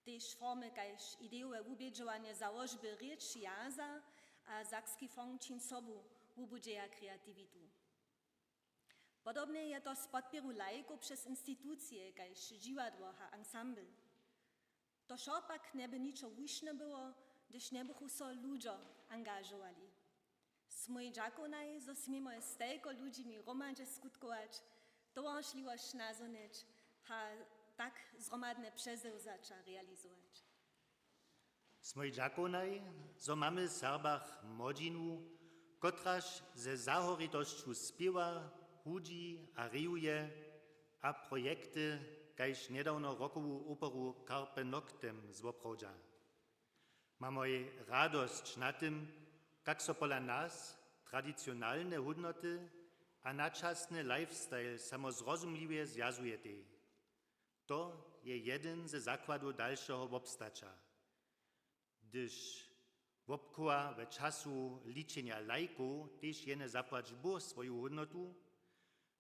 Tež formy kaž idejowe wubědźowanje załožby Rěč jaza a Sakski fong čiń sobu wubudźeja kreatiwitu. Podobnje je to z podpěru lajikow přez institucije kaž dźiwadło a ansambl. To wšo pak njeby ničo wušne było, hdyž njebychu so ludźo angažowali. Smój dźakownaj, zo směmoj z telko ludźimi hromadźe skutkować, towaršliwosć nazhonić a tak zhromadne přezewzaća realizować. Smój dźakownaj, zo mamy w Serbach młodźinu, kotraž ze zahoritosću spěwa, hudźi a rejuje a projekty, kaž njedawno rockowu operu Carpe Noctem zwoprawdźa. Mamoj radosć nad tym, kak so pola nas tradicionalne hódnoty a načasny lifestyle samo zrozumliwje zwjazujetej. To je jedyn ze zakładow dalšeho wobstaća. Hdyž wobchowa w času ličenja lajkow tež jene zapłać Bóh swoju hódnotu,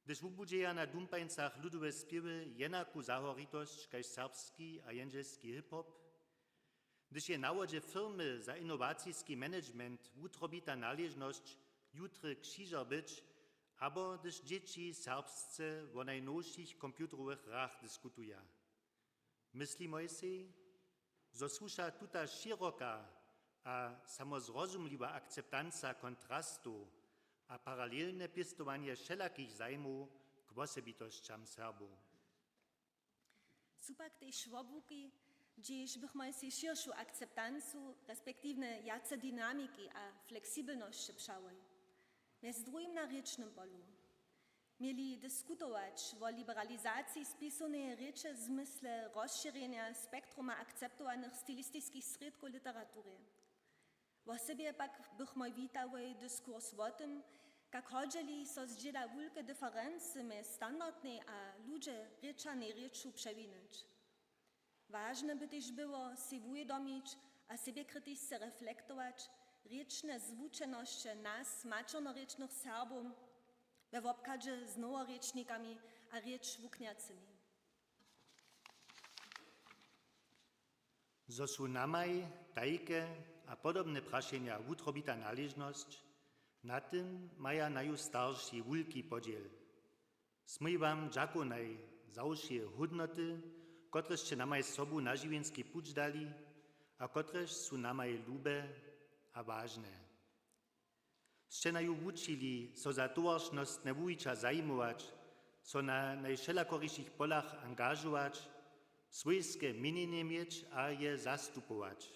hdyž wubudźeja na dumpańcach ludowe spěwy jenaku zahoritosć kaž serbski a jendźelski hip-hop, hdyž je na wodźe firmy za inowaciski management wutrobita naležnosć jutry křižer być, abo hdyž dźěći serbsce wo najnowšich computerowych hrach diskutuja. Myslimoj sej, zo słuša tuta šěroka a samo zrozumliwa akceptanca kontrastow a paralelne pěstowanje wšelakich zajimow k wosebitosćam Serbow. Su pak tež wobłuki, hdźež bychmoj sej šěršu akceptancu, respektiwnje wjace dynamiki a fleksibelnosće přałoj. Mjez druhim na rěčnym polu. Měli diskutować wo liberalizaciji spisowneje rěče w zmysle rozšěrjenja spektruma akceptowanych stilistiskich srědkow w literaturje. Wosebje pak bychmoj witałoj diskurs wo tym, kak hodźeli so zdźěla wulke diferency mjez standardnej a ludźe rěčanej rěču přewinyć. Wažne by tež było sej wuwědomić a sebjekritisce reflektować rěčne zwučenosće nas, maćernorěčnych Serbow, we wobchadźe z noworěčnikami a rěč wuknjacymi. Zo su namaj tajke a podobne prašenja wutrobita naležnosć, na tym maja naju starši wulki podźěl. Smój wam dźakownaj za wšě hódnoty, kotrež sće namaj sobu na žiwjenski puć dali a kotrež su namaj lube a wažne. Sće naju wučili so za towaršnostne wuwića zajimować, so na najwšelakorišich polach angažować, swójske měnjenje měć a je zastupować.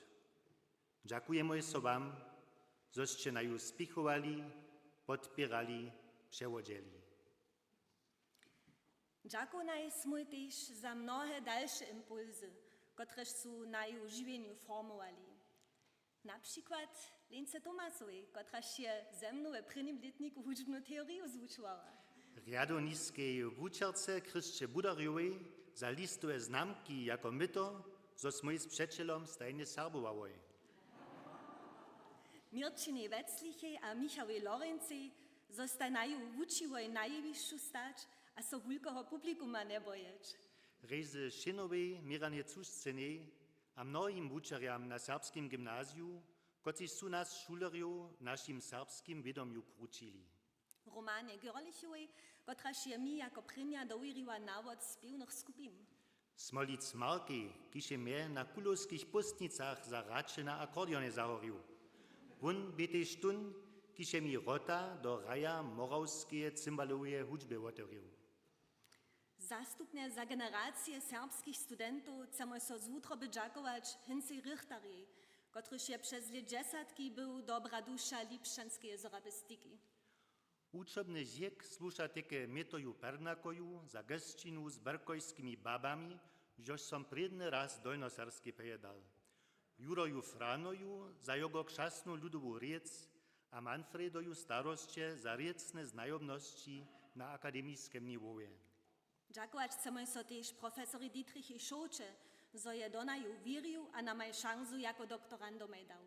Dźakujemoj so wam, zo sće naju spěchowali, podpěrali, přewodźeli. Dźakownaj smój tež za mnohe dalše impulsy, kotrež su naju žiwjenju formowali. Na přikład Lence Tomasowej, kotraž je ze mnu we prěnim lětniku hudźbnu teoriju zwučowała. Rjadowniskej wučerce Chryšće Budarjowej za listowe znamki jako myto, zo smój z přećelom stajnje serbowałoj. Měrćinej Weclichej a Michałej Lorencej, zo staj naju wučiłoj na jewišću stać a so wulkeho publikuma njebojeć. Rejzy Šěnowej, Měranje Cušcenej a mnohim wučerjam na serbskim gymnaziju, kotřiž su nas šulerjow w našim serbskim wědomju krućili. Romanje Görlichowej, kotraž je mi jako prěnja dowěriła nawod spěwnych skupin. Smolic Markej, kiž je mje na kulowskich póstnicach za hraće na akordionje zahorił. Wón bě tež tón, kiž je mi wrota do raja morawskeje cymbaloweje hudźbje wotewrił. Zastupnje za generacije serbskich studentow chcemoj so z wutroby dźakować Hincej Richterjej, kotryž je přez lět dźesatki był dobra duša lipšćanskeje sorabistiki. Wučobny zjek słuša teke Mětoju Pernakoju za gosćinu z berkojskimi babami, žož som prědny raz w Delnjoserbskej pjejedal. Judoju Franoju za jeho křasnu ludowu rěc a Manfredoju Starosće za rěcne znajomnosći na akademiskem niwowje. Dźakować chcemoj so tež profesorjej Dietrichej Šołće, zo je do naju wěrił a namaj šansu jako doktorandomaj dał.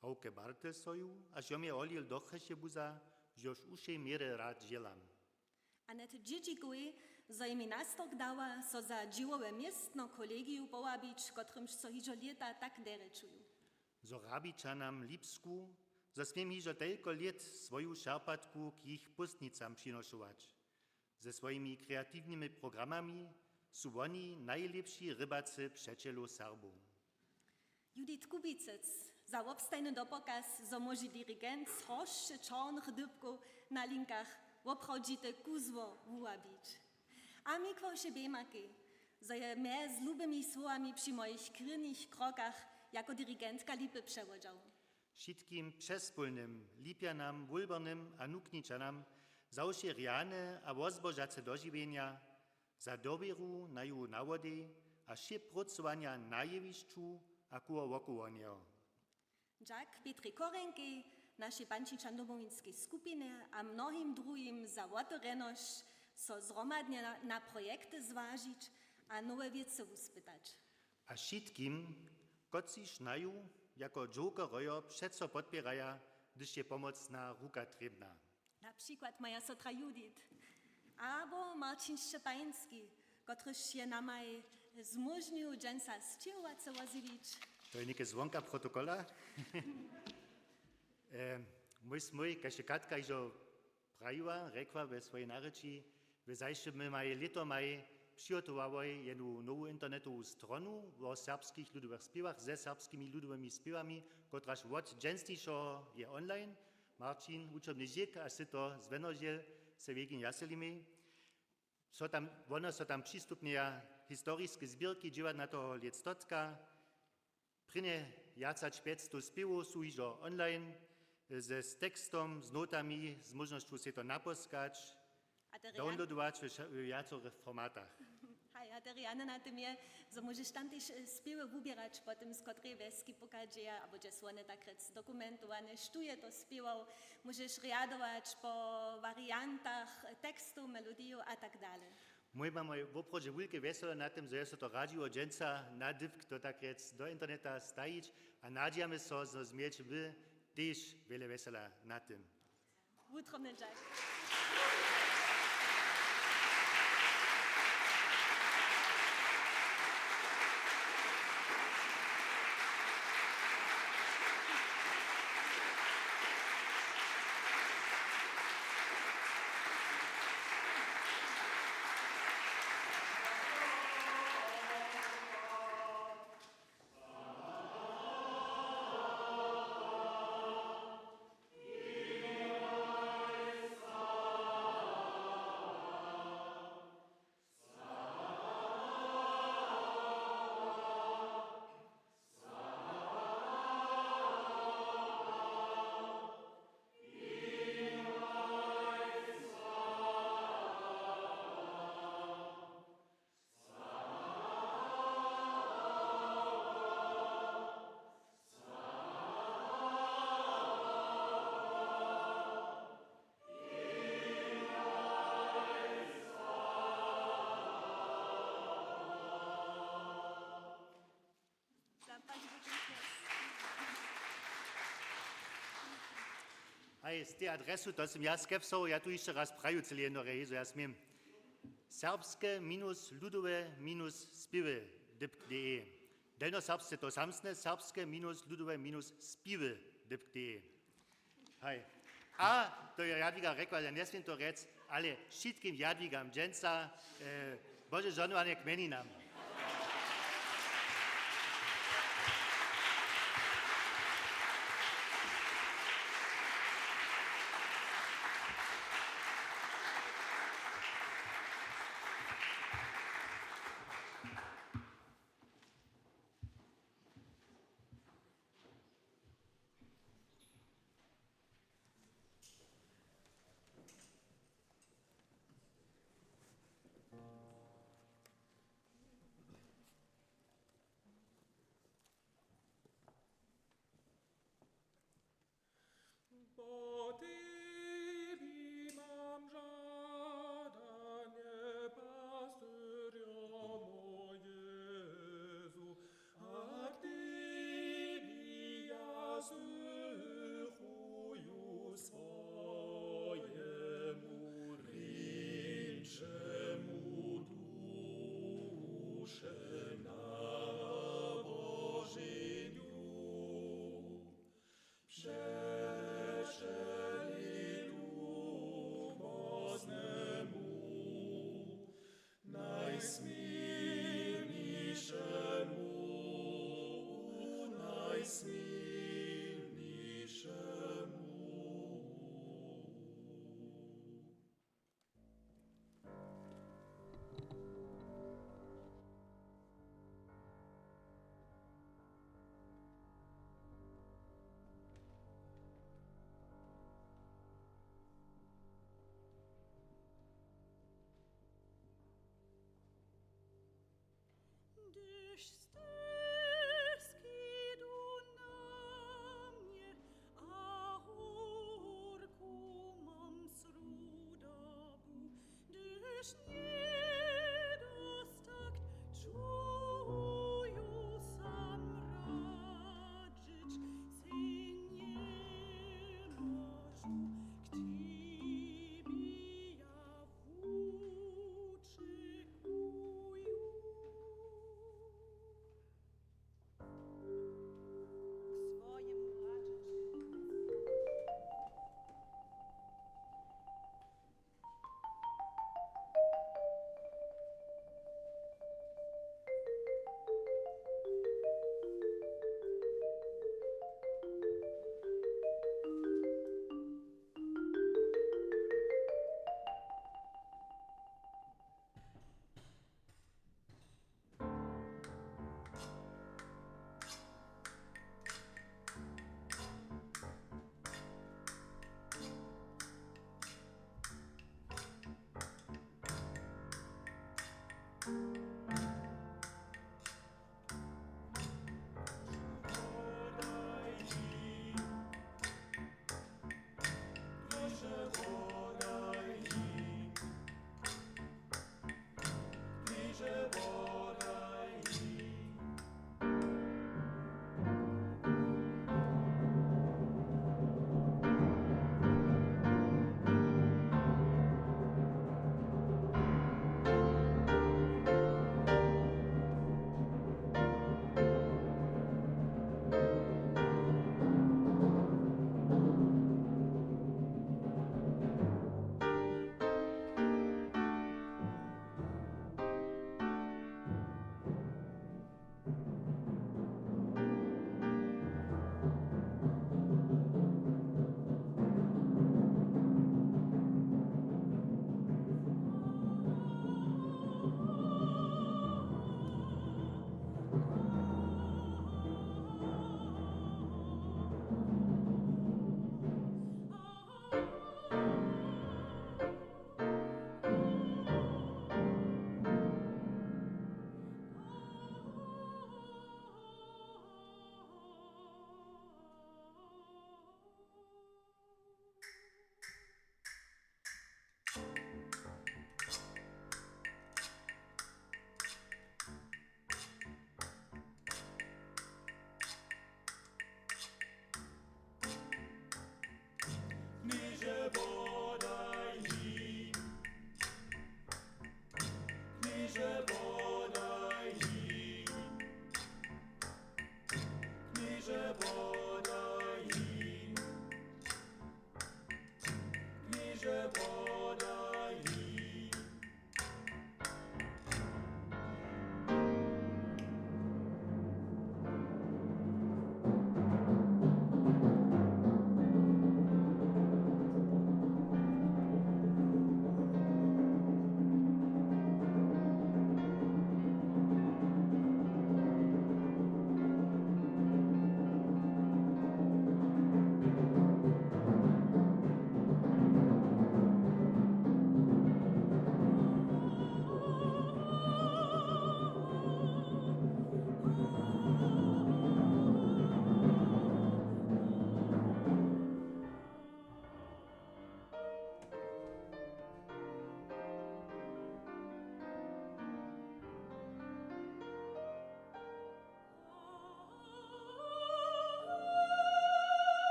Hawke Bartelsoju, až jo mje holil do Chryšebuza, žož wšej měrje rad dźělam. Anette Dźědźikowej, zo je mi nastork dała, so za dźěłowe městno kolegiju powabić, kotrymž so hižo lěta tak derje čuju. Zo Hrabičanam lipsku, zo směm hižo telko lět swoju šerpatku k jich póstnicam přinošować. Ze swojimi kreatiwnymi programami su woni najlěpši rybacy přećelow Serbow. Judith Kubicec za wobstajny dopokaz, zo móže dirigent z hrósće čornych dypkow na linkach woprawdźite kuzło wuwabić. A Mikławšej Bemakej, zo je mje z lubymi słowami při mojich krěwnych krokach jako dirigentka lipy přewodźał. Wšitkim přespólnym Lipjanam, Wólbernym a Nukničanam za wšě rjane a wozbožace dožiwjenja, za dowěru naju nawodej a wšě prócowanja na jewišću a koło wokoło njeho. Dźak Petrej Chorjenkej, našej pančičan-domowinskej skupinje a mnohim druhim za wotewrjenosć, so zhromadnje na, na projekty zwažić a nowe wěcy wuspytać. A wšitkim, kotřiž naju jako Jokerojo přeco podpěraja, hdyž je pomocna ruka trěbna. Na přikład moja sotra Judith abo Marcin Šćepański, kotryž je namaj zmóžnił dźensa sćěhowace wozjewić. To je něke zwonka protokola. E, mój smój, kaž je Katka hižo prajiła, rjekła we swojej narěči, w zašłymaj lětomaj přihotowałoj jednu nowu internetowu stronu wo serbskich ludowych spěwach ze serbskimi ludowymi spěwami, kotraž wot dźensnišeho je online. Marcin, wučobny žěk, a sy to zwjenožil, se wjeknim wjaselimej. So tam, wone so tam přistupnjeja historiske zběrki dźěłatnateho lětstotka. Prěnje wjac hač pjećstow spěwow su hižo online, ze, z tekstom, z notami, z móžnosću sej to napóskać, a terje downloadować w ša-, w wjacorych formatach. Haj, a terje rjane na tym je, zo móžeš tam tež, e, spěwy wuběrać po tym, z kotreje wjeski pochadźeja, abo hdźe su wone tak rjec dokumentowane, štó je to spěwał, móžeš rjadować po wariantach tekstow, melodijow a tak dale. Mój mamoj woprawdźe wulke wjeselo na tym, zo je so to radźiło dźensa na dypk to tak rjec do interneta stajić a nadźijamy so, zo změć wy tež wjele wjesela na tym. Wutrobny dźak. Hej, z tej adresu, to sym ja skepsował, ja tu hišće raz praju cyle jedno rej, zo ja směm. Serbske minus ludowe minus spěwy dypk de. Delnjoserbsce to samsne, serbske minus ludowe minus spěwy dypk de. Haj. A to je Jadwiga rjekła, ja njesměm to rjec, ale wšitkim Jadwigam dźensa, e, Bože žohnowanje k mjeninam. Po tebi mam žadanje, pastorjo mój Jezu, a k tebi ja słuchuju swojemu rindźemu duše naboženju. Přeče Kniže podaji, kniže podaji.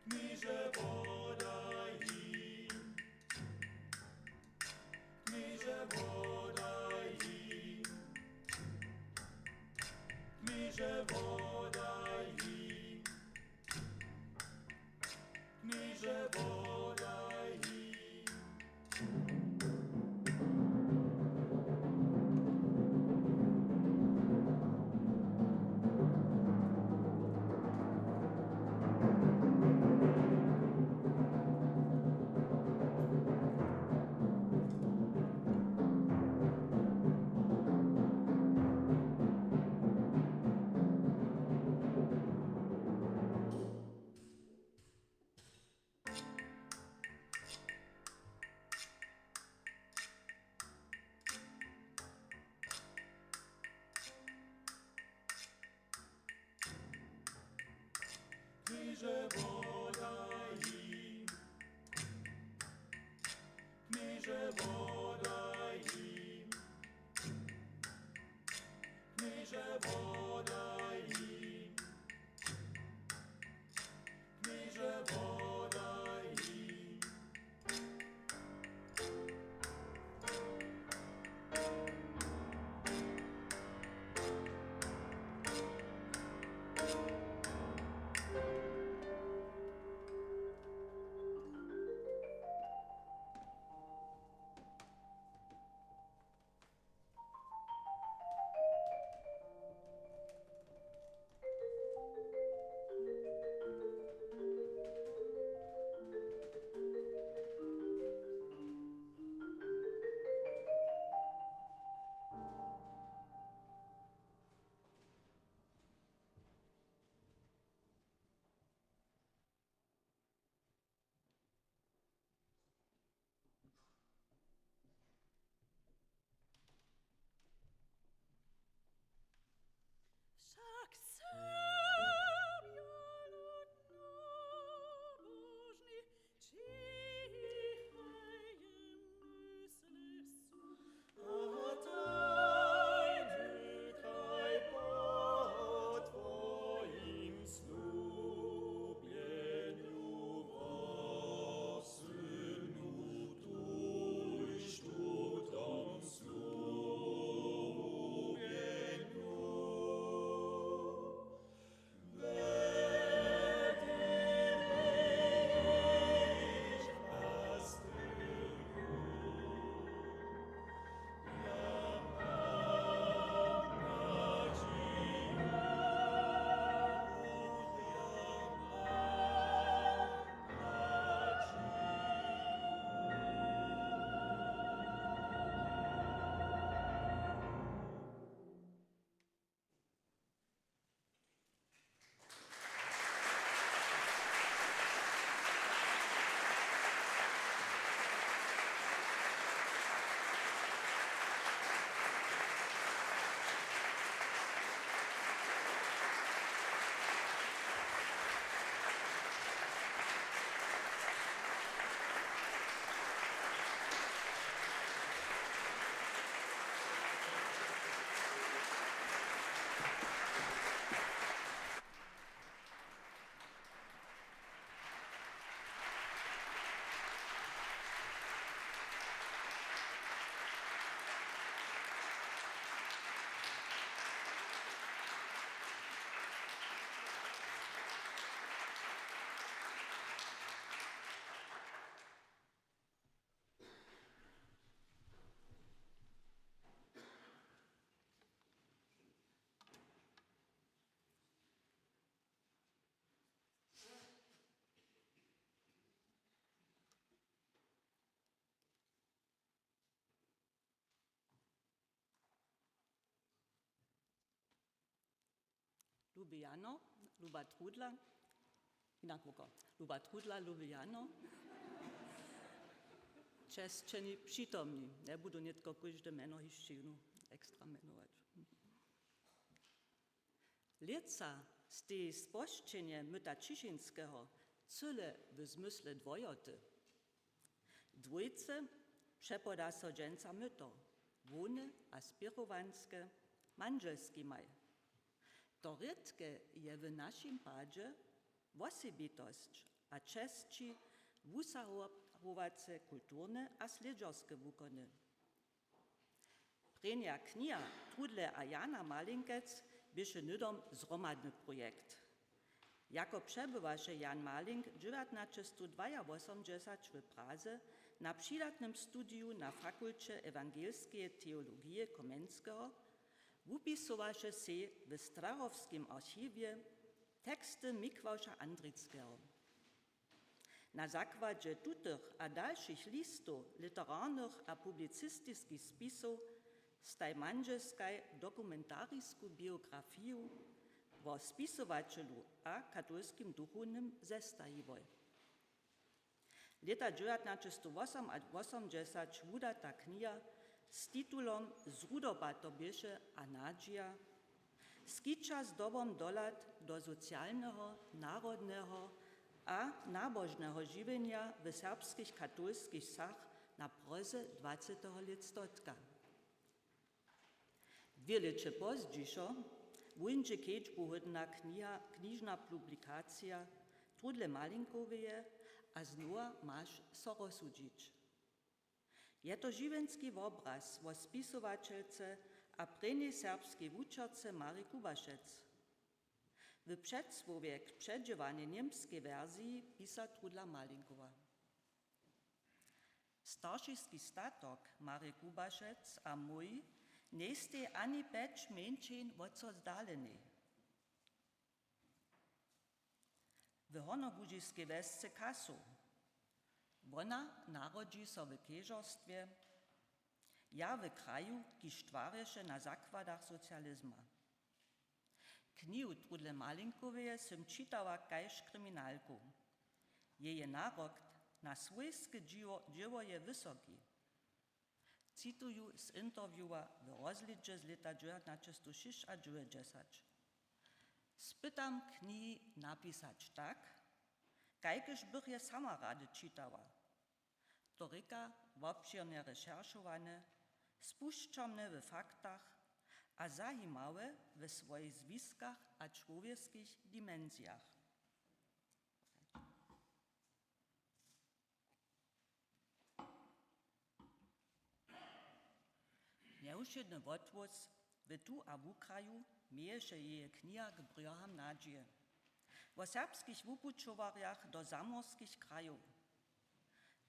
Kniže podaji, kniže podaji, kniže podaji, kniže podaji. Kniže podaji, kniže podaji, kniže podaji, kniže podaji. Lubi Jano, luba Trudla, jinak wuko, luba Trudla, lubi Jano, česćeni přitomni, njebudu nětko kóžde mjeno hišće jónu ekstra mjenować. Lětsa steji spožčenje myta Ćišinskeho cyle w zmysle dwojoty. Dwójce přepoda so dźensa myto, hłowne a spěchowanske, mandźelskimaj. To rědke je w našim padźe wosebitosć a česći wusahowace kulturne a slědźerske wukony. Prěnja kniha Trudle a Jana Malinkec běše hnydom zhromadny projekt. Jako přebywaše Jan Malink dźewjatnaćestowdwajawosomdźesać w Praze na přidatnym studiju na Fakulće ewangelskeje teologije Komenskeho, wupisowaše sej w Strachowskim archiwje teksty Mikławša Andrickeho. Na zakładźe tutych a dalšich listow, literarnych a publicistiskich spisow staj mandźelskaj dokumentarisku biografiju wo spisowaćelu a katolskim duchownym zestajiłoj. Lěta dźewjatnaćestowosomawosomdźesać wudata kniha z titulom Zrudoba to běše a nadźija skića zdobom dohlad do socialneho, narodneho a nabožneho žiwjenja w serbskich katolskich wsach na proze dwaceteho lětstotka. Dwě lěće pozdźišo wuńdźe kedźbuhódna kniha, knižna publikacija Trudle Malinkoweje a znowa maš so rozsudźić. Je to žiwjenski wobraz wo spisowaćelce a prěnjej serbskej wučerce Marje Kubašec. W předsłowje k předźěłanej němskej wersiji pisa Trudla Malinkowa: Staršiski statok Marje Kubašec a mój njejsteji ani pjeć mjeńšin wot so zdalenej. W hornjobužiskej wjesce Kasow. Wona narodźi so w kežerstwje, ja w kraju, kiž twarješe na zakładach socializma. Knihu Trudle Malinkoweje sym čitała kaž kriminalku. Jeje narok na swójske dźěło, dźěło je wysoki. Cituju z interviewa w rozlědźe z lěta dźewjatnaćestowšěsćadźewjećdźesać: Spytam knihi napisać tak, kajkež bych je sama rady čitała. To rěka wobšěrnje rešeršowane, spušćomne we faktach a zajimawe we swojich zwiskach a čłowjeskich dimensijach. Njewšědny wothłós w tu a wukraju měješe jeje kniha k brjoham nadźije. Wo serbskich wupućowarjach do zamorskich krajow.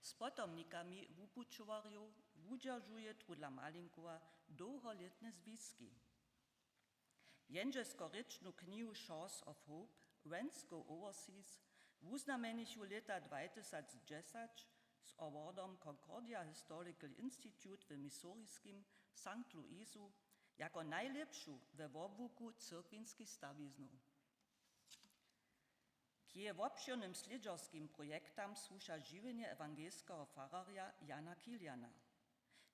Z potomnikami wupućowarjow wudźeržuje Trudla Malinkowa dołholětne zwiski. Jendźelskorěčnu knihu Shores of Hope, Friends Go Overseas wuznamjenichu lěta dwatysacdźesać z awardom Concordia Historical Institute w Missouriskej Sankt Louisu jako najlěpšu we wobłuku cyrkwinskich stawiznow. K jeje wobšěrnym slědźerskim projektam słuša žiwjenje ewangelskeho fararja Jana Kiliana,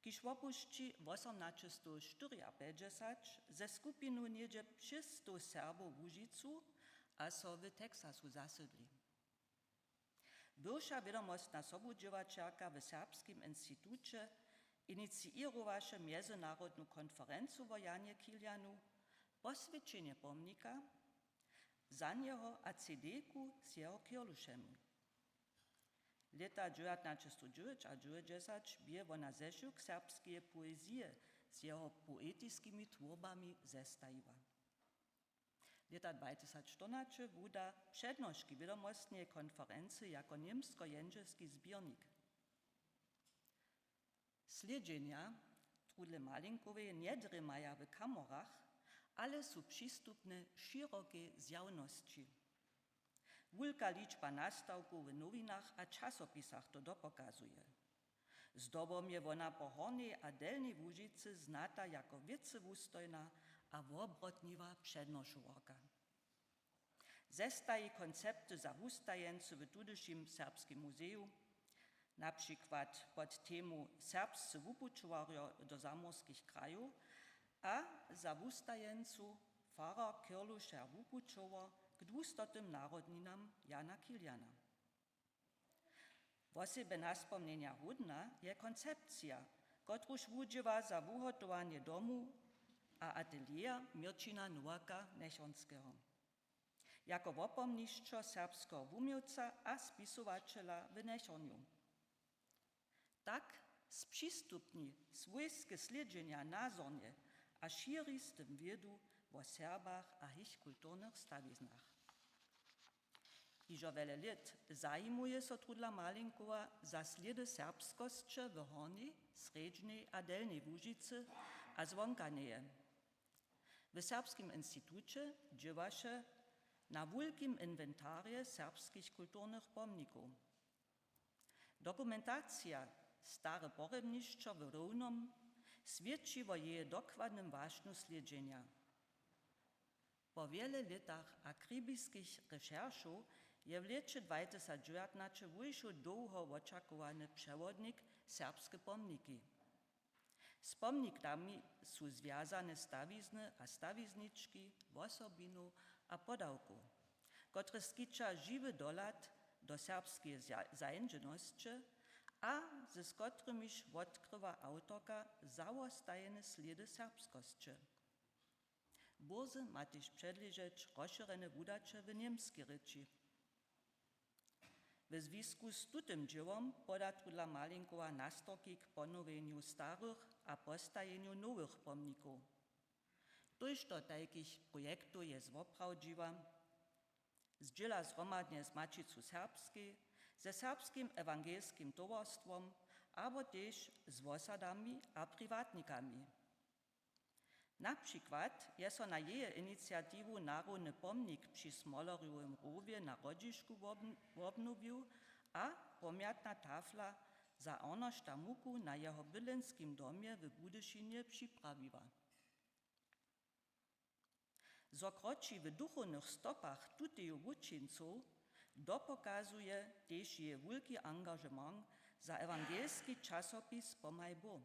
kiž wopušći wosomnaćestowštyriapjećdźesać ze skupinu něhdźe šěsćstow Serbow Łužicu a so w Texasu zasydli. Bywša wědomostna sobudźěłaćerka w Serbskim instituće iniciěrowaše mjezynarodnu konferencu wo Janje Kilianu, poswjećenje pomnika za njeho a C D-ku z jeho kěrlušemi. Lěta dźewjatnaćestowdźewjećadźewjećdźesać bě wona zešiwk serbskeje poezije z jeho poetiskimi twórbami zestajiła. Lěta dwatysacštyrnaće wuda přednoški wědomostneje konferency jako němskojendźelski zběrnik. Slědźenja Trudle Malinkoweje njedrěmaja w kamorach, ale su přistupne šěrokej zjawnosći. Wulka ličba nastawkow w nowinach a časopisach to dopokazuje. Zdobom je wona po Hornjej a Delnjej Łužicy znata jako wěcywustojna a wobrotniwa přednošowarka. zestaji koncepty za wustajeńcy w tudyšim Serbskim muzeju, na přikład pod temu Serbscy wupućowarjo do zamorskich krajow a za wustajeńcu farar Kirlušer wupućował k dwustotym narodninam Jana Kiliana. Wosebje naspomnjenja hódna je koncepcija, kotruž wudźěła za wuhotowanje domu a ateliera Měrćina Nowaka-Nechornskeho jako wopomnišćo serbskeho wuměłca a spisowaćela w Nechornju. Tak spřistupni swójske slědźenja nazornje a šěri z tym wědu wo Serbach a jich kulturnych stawiznach. Hižo wjele lět zajimuje so Trudla Malinkowa za slědy serbskosće w Hornjej, Srjedźnej a Delnjej Łužicy a zwonka njeje. W Serbskim instituće dźěłaše na wulkim inwentarje serbskich kulturnych pomnikow. Dokumentacija Stare porjebnišćo w Rownom swědči wo jeje dokładnym wašnju slědźenja. Po wjele lětach akribiskich rešeršow je w lěće dwatysacdźewjatnaće wyšoł dołho wočakowany přewodnik Serbske pomniki. Z pomnikami su zwjazane stawizny a stawiznički wosobinow a podawkow, kotrež skića žiwy dohlad do serbskeje za-, zańdźenosće a z kotrymiž wotkrywa awtorka zawostajene slědy serbskosće. Bórze ma tež předležeć rozšěrjene wudaće w němskej rěči. W zwisku z tutym dźěłom poda Trudla Malinkowa nastorki k ponowjenju starych a postajenju nowych pomnikow. Tójšto tajkich projektow je zwoprawdźiła, zdźěla zhromadnje z Maćicu Serbskej, ze Serbskim ewangelskim towarstwom abo tež z wosadami a priwatnikami. Na přikład je so na jeje iniciatiwu narowny pomnik při Smolerjowym rowje na Hrodźišku wobn-, wobnowił a pomjatna tafla za Arnošta Muku na jeho bydlenskim domje w Budyšinje připrawiła. Zo kroči w duchownych stopach tuteju wučincow, dopokazuje tež jeje wulki angažement za ewangelski časopis Pomhaj Bóh.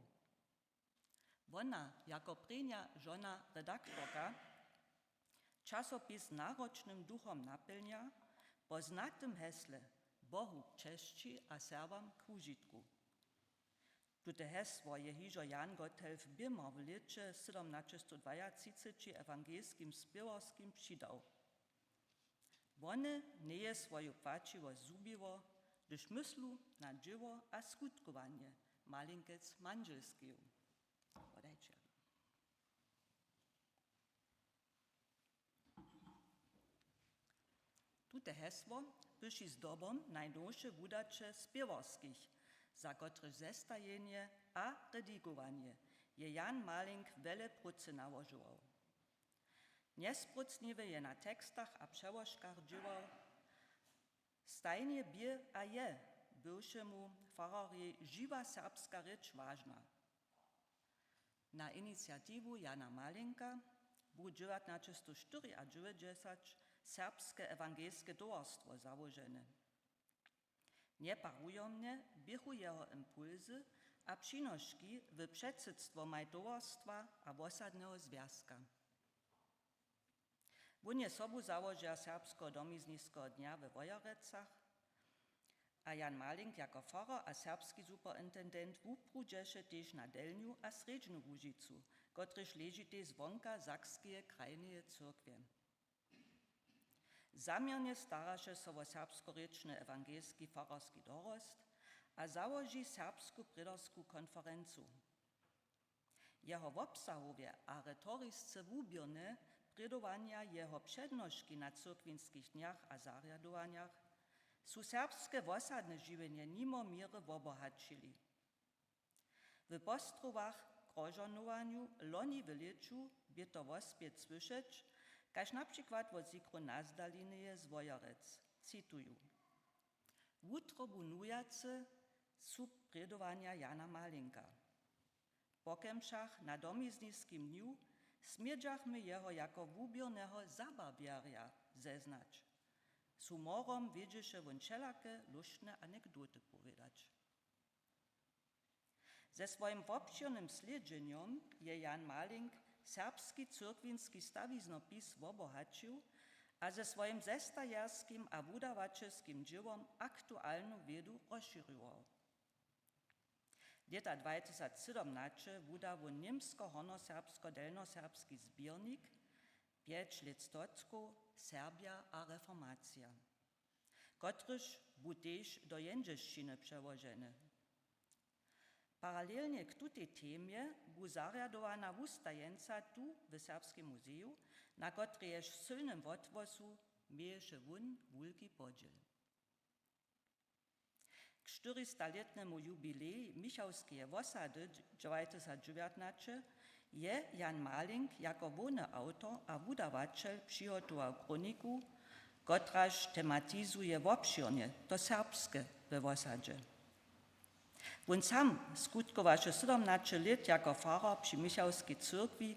Wona jako prěnja žona redaktorka časopis naročnym duchom napjelnja po znatym hesle: Bohu k česći a Serbam k wužitku. Tute hesło je hižo Jan Gotthelf Bimmer w lěće sydomnaćestodwajatřiceći ewangelskim spěwarskim přidał. Wone njeje swoju płaćiwosć zhubiło, hdyž myslu na dźěło a skutkowanje malinkec mandźelskeju. Podajće. Tute hesło pyši zdobom najnowše wudaće spěwarskich, za kotrež zestajenje a redigowanje je Jan Malink wjele prócy nałožował. Njesprócniwy je na tekstach a přełožkach dźěłał. Stajnje bě a je bywšemu fararjej žiwa serbska rěč wažna. Na iniciatiwu Jana Malinka bu dźewjatnaćestoštyriadźewjećdźesat Serbske ewangelske towarstwo załožene. Njeparujomnje běchu jeho impulsy a přinoški w předsydstwomaj towarstwa a wosadneho zwjazka. Wón je sobuzałožer Serbskeho domizniskeho dnja we Wojerecach a Jan Malink jako farar a serbski superintendent wuprudźeše tež na Delnju a Srjedźnu Łužicu, kotrež ležitej zwonka Sakskeje krajneje cyrkwje. Zaměrnje staraše so wo serbskorěčny ewangelski fararski dorost a załoži Serbsku prědorsku konferencu. Jeho wobsahowje a retorisce wuběrne prědowanja, jeho přednoški na cyrkwinskich dnjach a zarjadowanjach su serbske wosadne žiwjenje nimo měry wobohaćili. W postrowach k rozžohnowanju loni w lěću bě to wospjet słyšeć, kaž na přikład wot Sigrun Nazdalineje z Wojerec, cituju: Wutrobu nujace su prědowanja Jana Malinka. Po kemšach na domizniskim dnju smědźachmy jeho jako wuběrneho zabawjerja zeznać. Z humorom wědźeše wón wšelake lóštne anekdoty powědać. Ze swojim wobšěrnym slědźenjom je Jan Malink serbski cyrkwinski stawiznopis wobohaćił a ze swojim zestajerskim a wudawaćelskim dźěłom aktualnu wědu rozšěrjował. Lěta dwatysacsydomnaće wuda wón němsko-hornjoserbsko-delnjoserbski zběrnik, pjeć lět stotkow, Serbja a reformacija, kotryž bu tež do jendźelšćiny přełoženy. Paralelnje k tutej temje bu zarjadowana wustajeńca tu w Serbskim muzeju, na kotrejž sylnym wothłosu měješe wón wulki podźěl. K štyristalětnemu jubilej Michałskeje wosady dźewajtysacdźewjatnaće je Jan Malink jako hłowny awtor a wudawaćel přihotował kroniku, kotraž tematizuje wobšěrnje to serbske we wosadźe. Wón sam skutkowaše sydomnaće lět jako farar při Michałskej cyrkwi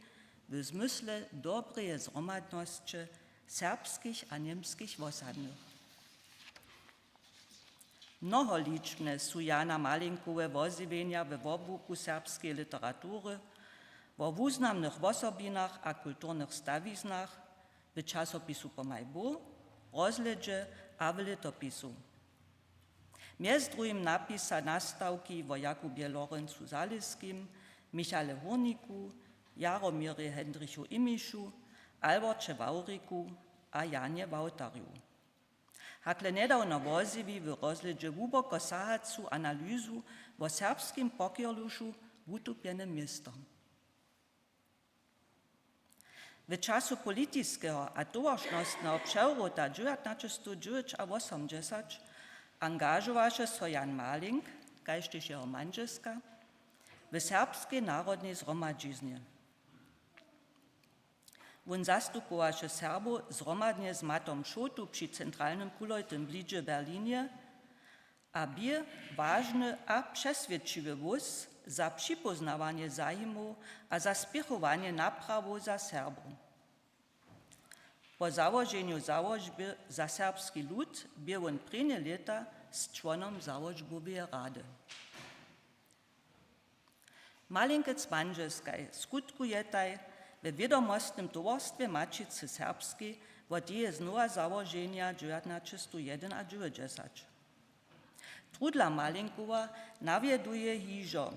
w zmysle dobreje zhromadnosće serbskich a němskich wosadnych. Mnoholičbne su Jana Malinkowe wozjewjenja we wobłuku serbskeje literatury, wo wuznamnych wosobinach a kulturnych stawiznach, w časopisu Pomaj Bóh, Rozhledźe a w Lětopisu. Mjez druhim napisa nastawki wo Jakubje Lorencu Zaleskim, Michale Hórniku, Jaromirje Hendrichu Imišu, Alworće Wawriku a Janje Wałtarju. Hakle njedawno wozjewi w Rozhledźe hłuboko sahacu analyzu wo serbskim pokerlušu Wutupjene město. W času politiskeho a towaršnostneho přewróta dźewjatnaćestowdźewjećawosomdźesać angažowaše so Jan Malink, kaž tež jeho mandźelska, w Serbskej narodnej zhromadźiznje. Wón zastupowaše Serbow zhromadnje z Matom Šołtu při centralnym kulojtym blidźe w Berlinje a bě wažny a přeswědčiwy hłós za připóznawanje zajimow a za spěchowanje naprawow za Serbow. Po załoženju Załožby za serbski lud bě wón prěnje lěta z čłonom Załožboweje rady. Malinkec mandźelskaj skutkujetaj we wědomostnym towarstwje Maćicy Serbskej wot jeje znowazałoženja dźewjatnaćestowjedynadźewjećdźesać. Trudla Malinkowa nawjeduje hižo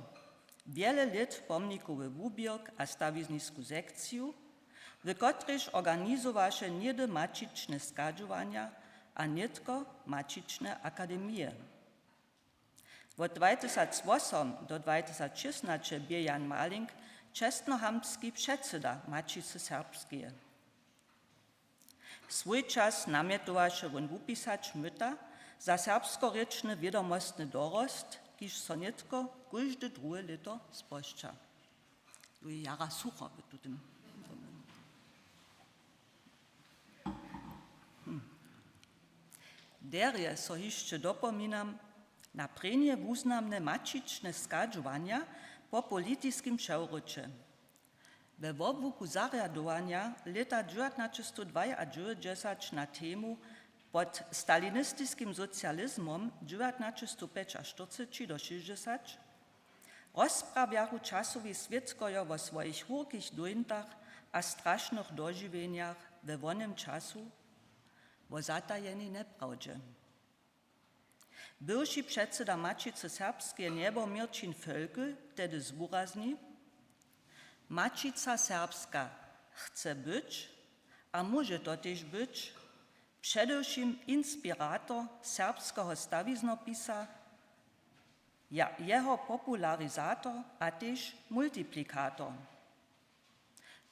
wjele lět pomnikowy wuběrk a stawiznisku sekciju, w kotrejž organizowaše něhdy maćične schadźowanja a nětko maćične akademije. Wot dwatysacwosom do dwatysacšěsnaće bě Jan Malink čestnohamtski předsyda Maćicy Serbskeje. Swój čas namjetowaše wón wupisać myta za serbskorěčny wědomostny dorost, kiž so nětko kóžde druhe lěto spožča. Tu je jara sucho w tutym. Hm. Derje so hišće dopominam na prěnje wuznamne maćične schadźowanja po politiskim přewróće. We wobłuku zarjadowanja lěta dźewjatnaćestowdwaadźewjećdźesać na temu Pod stalinistiskim socializmom dźewjatnaćestowpjećaštyrceći do šěsćdźesać rozprawjachu časowi swědkojo wo swojich wulkich dóńtach a strašnych dožiwjenjach we wonym času, wo zatajenej njeprawdźe. Bywši předsyda Maćicy Serbskeje njebomirćin Völkel tehdy zwurazni: „Maćica Serbska chce być a móže to tež być předewšěm inspirator serbskeho stawiznopisa, ja, jeho popularizator a tež multiplikator.”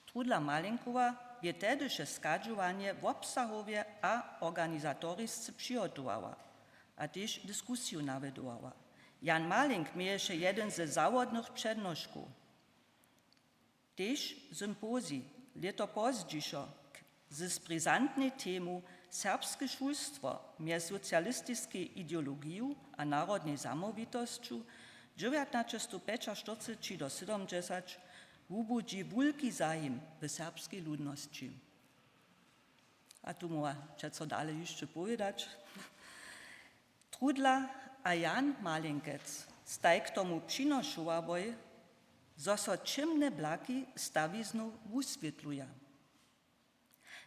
Trudla Malinkowa bě tehdyše schadźowanje wobsahowje a organizatorisce přihotowała a tež diskusiju nawjedowała. Jan Malink měješe jedyn ze zawodnych přednoškow. Tež sympozij lěto pozdźišo k, z brizantnej temu „Serbske šulstwo mjez socialistiskej ideologiju a narodnej zamołwitosću dźewjatnaćestowpjećaštyrceći do sydomdźesać wubudźi wulki zajim w serbskej ludnosći.” A tu móhła přeco dale hišće powědać. Trudla a Jan Malinkec staj k tomu přinošowałoj, zo so ćěmne blaki stawiznow wuswětluja.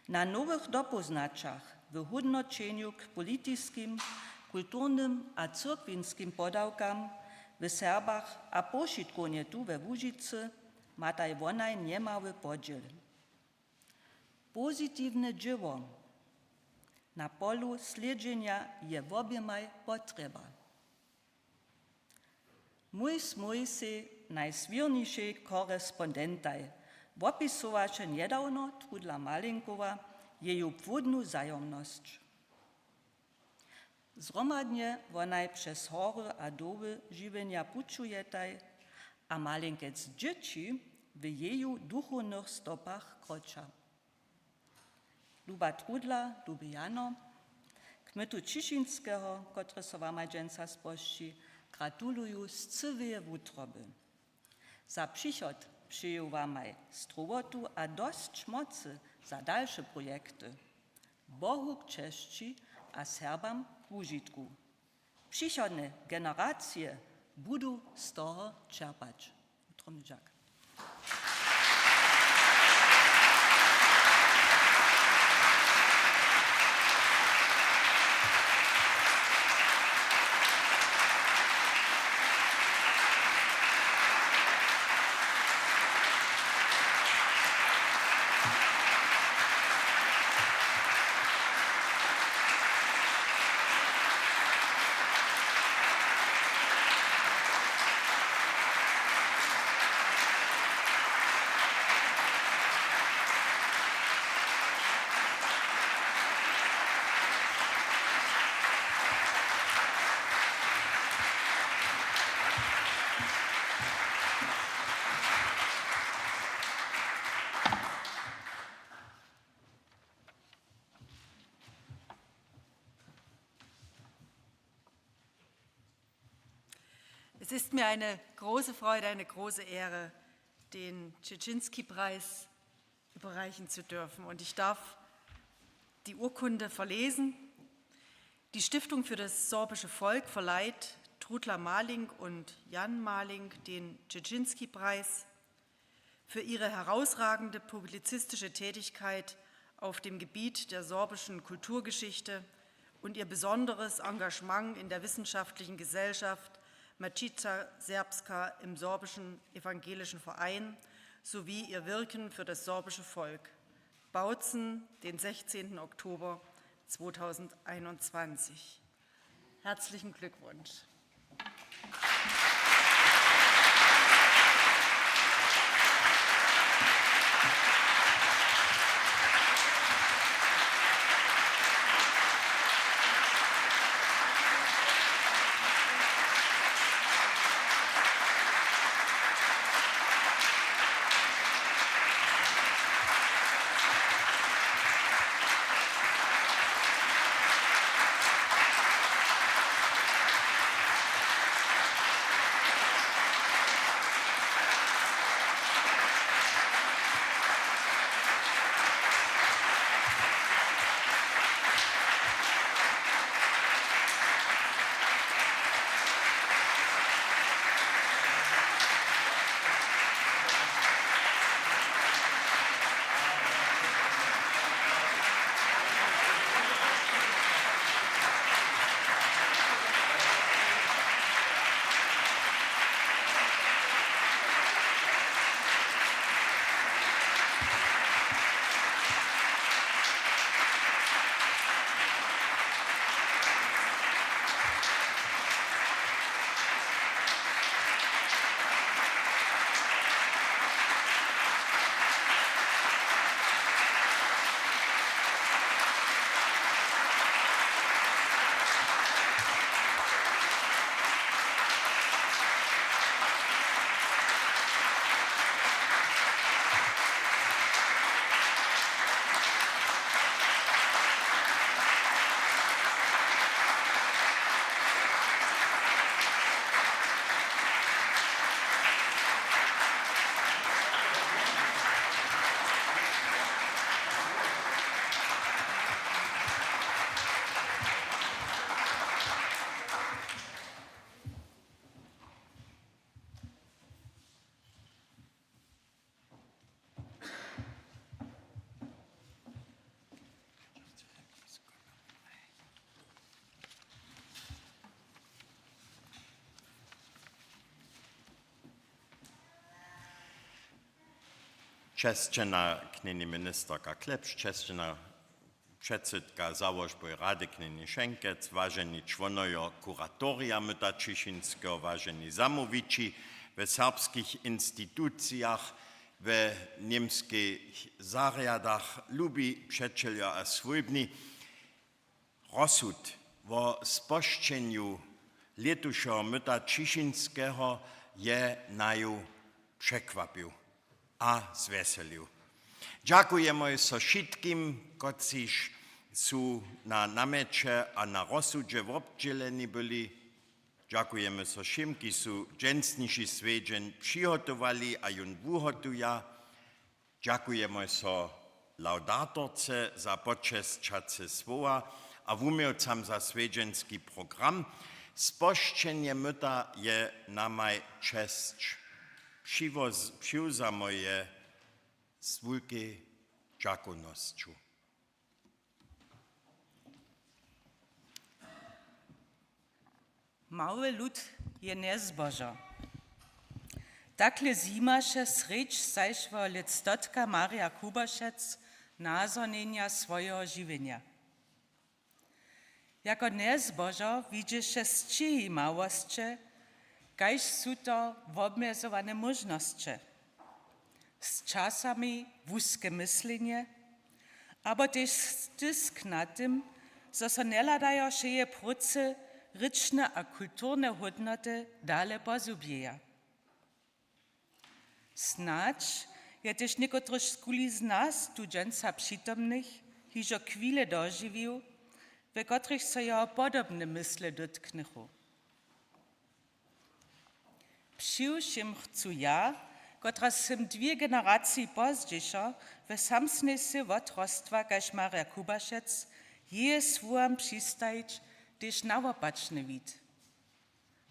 Na nowych dopóznaćach w hódnoćenju k politiskim, kulturnym a cyrkwinskim podawkam w Serbach a powšitkownje tu we Łužicy mataj wonaj njemały podźěl. Pozitiwne dźěło na polu slědźenja je woběmaj potrjeba. Mój smój sej najswěrnišej korespondentaj wopisowaše njedawno Trudla Malinkowa jeju płódnu zajomnosć. Zhromadnje wonaj přez hory a doły žiwjenja pućujetaj a Malinkec dźěći w jeju duchownych stopach kroća. Luba Trudla, lubi Jano, k mytu Ćišinskeho, kotryž so wamaj dźensa spožči, gratuluju z cyłeje wutroby. Za přichod přeju wamaj strowotu a dosć mocy za dalše projekty. Bohu k česći a Serbam k wužitku. Přichodne generacije budu z toho čerpać. Wutrobny dźak. Es ist mir eine große Freude, eine große Ehre, den Tschetschinski-Preis überreichen zu dürfen. Und ich darf die Urkunde verlesen. Die Stiftung für das sorbische Volk verleiht Trudla Malink und Jan Malink den Tschetschinski-Preis für ihre herausragende publizistische Tätigkeit auf dem Gebiet der sorbischen Kulturgeschichte und ihr besonderes Engagement in der wissenschaftlichen Gesellschaft Matica Srpska im sorbischen evangelischen Verein sowie ihr Wirken für das sorbische Volk. Bautzen, den sechzehnten Oktober zweitausendeinundzwanzig. Herzlichen Glückwunsch. Česćena knjeni ministerka Klepš, česćena předsydka załožbowej rady knjeni Šenkec, waženi čłonojo kuratorija Myta Ćišinskeho, waženi zamołwići we serbskich institucijach, we němskich zarjadach, lubi přećeljo a swójbni. Rozsud wo spožčenju lětušeho Myta Ćišinskeho je naju překwapił a zwjeselił. Dźakujemy so wšitkim, kotřiž su na namjeće a na rozsudźe wobdźěleni byli. Dźakujemy so wšěm, kiž su dźensniši swjedźeń přihotowali a jón wuhotuja. Dźakujemy so laudatorce za počesćace słowa a wuměłcam za swjedźenski program. Spožčenje myta je namaj česć. Přiwoz-, přiwzamo je z wulkej dźakownosću. Mały lud je njezbožo. Takle zjimaše srjedź zašłeho lětstotka Marja Kubašec nazhonjenja swojeho žiwjenja. Jako njezbožo widźeše sćěhi małosće, kaž su to wobmjezowane móžnosće, z časami wuske myslenje, abo tež stisk nad tym, zo so njehladajo wšeje prócy rěčne a kulturne hódnoty dale pozhubjeja. Snadź je tež někotrychkuli z nas tu dźensa přitomnych hižo chwile dožiwił, we kotrychž so jeho podobne mysle dótknychu. Přiwšěm chcu ja, kotraž sym dwě generaciji pozdźišo we samsnej sy wotrostła kaž Marja Kubašec, jeje słowam přistajić tež na wopačny wid.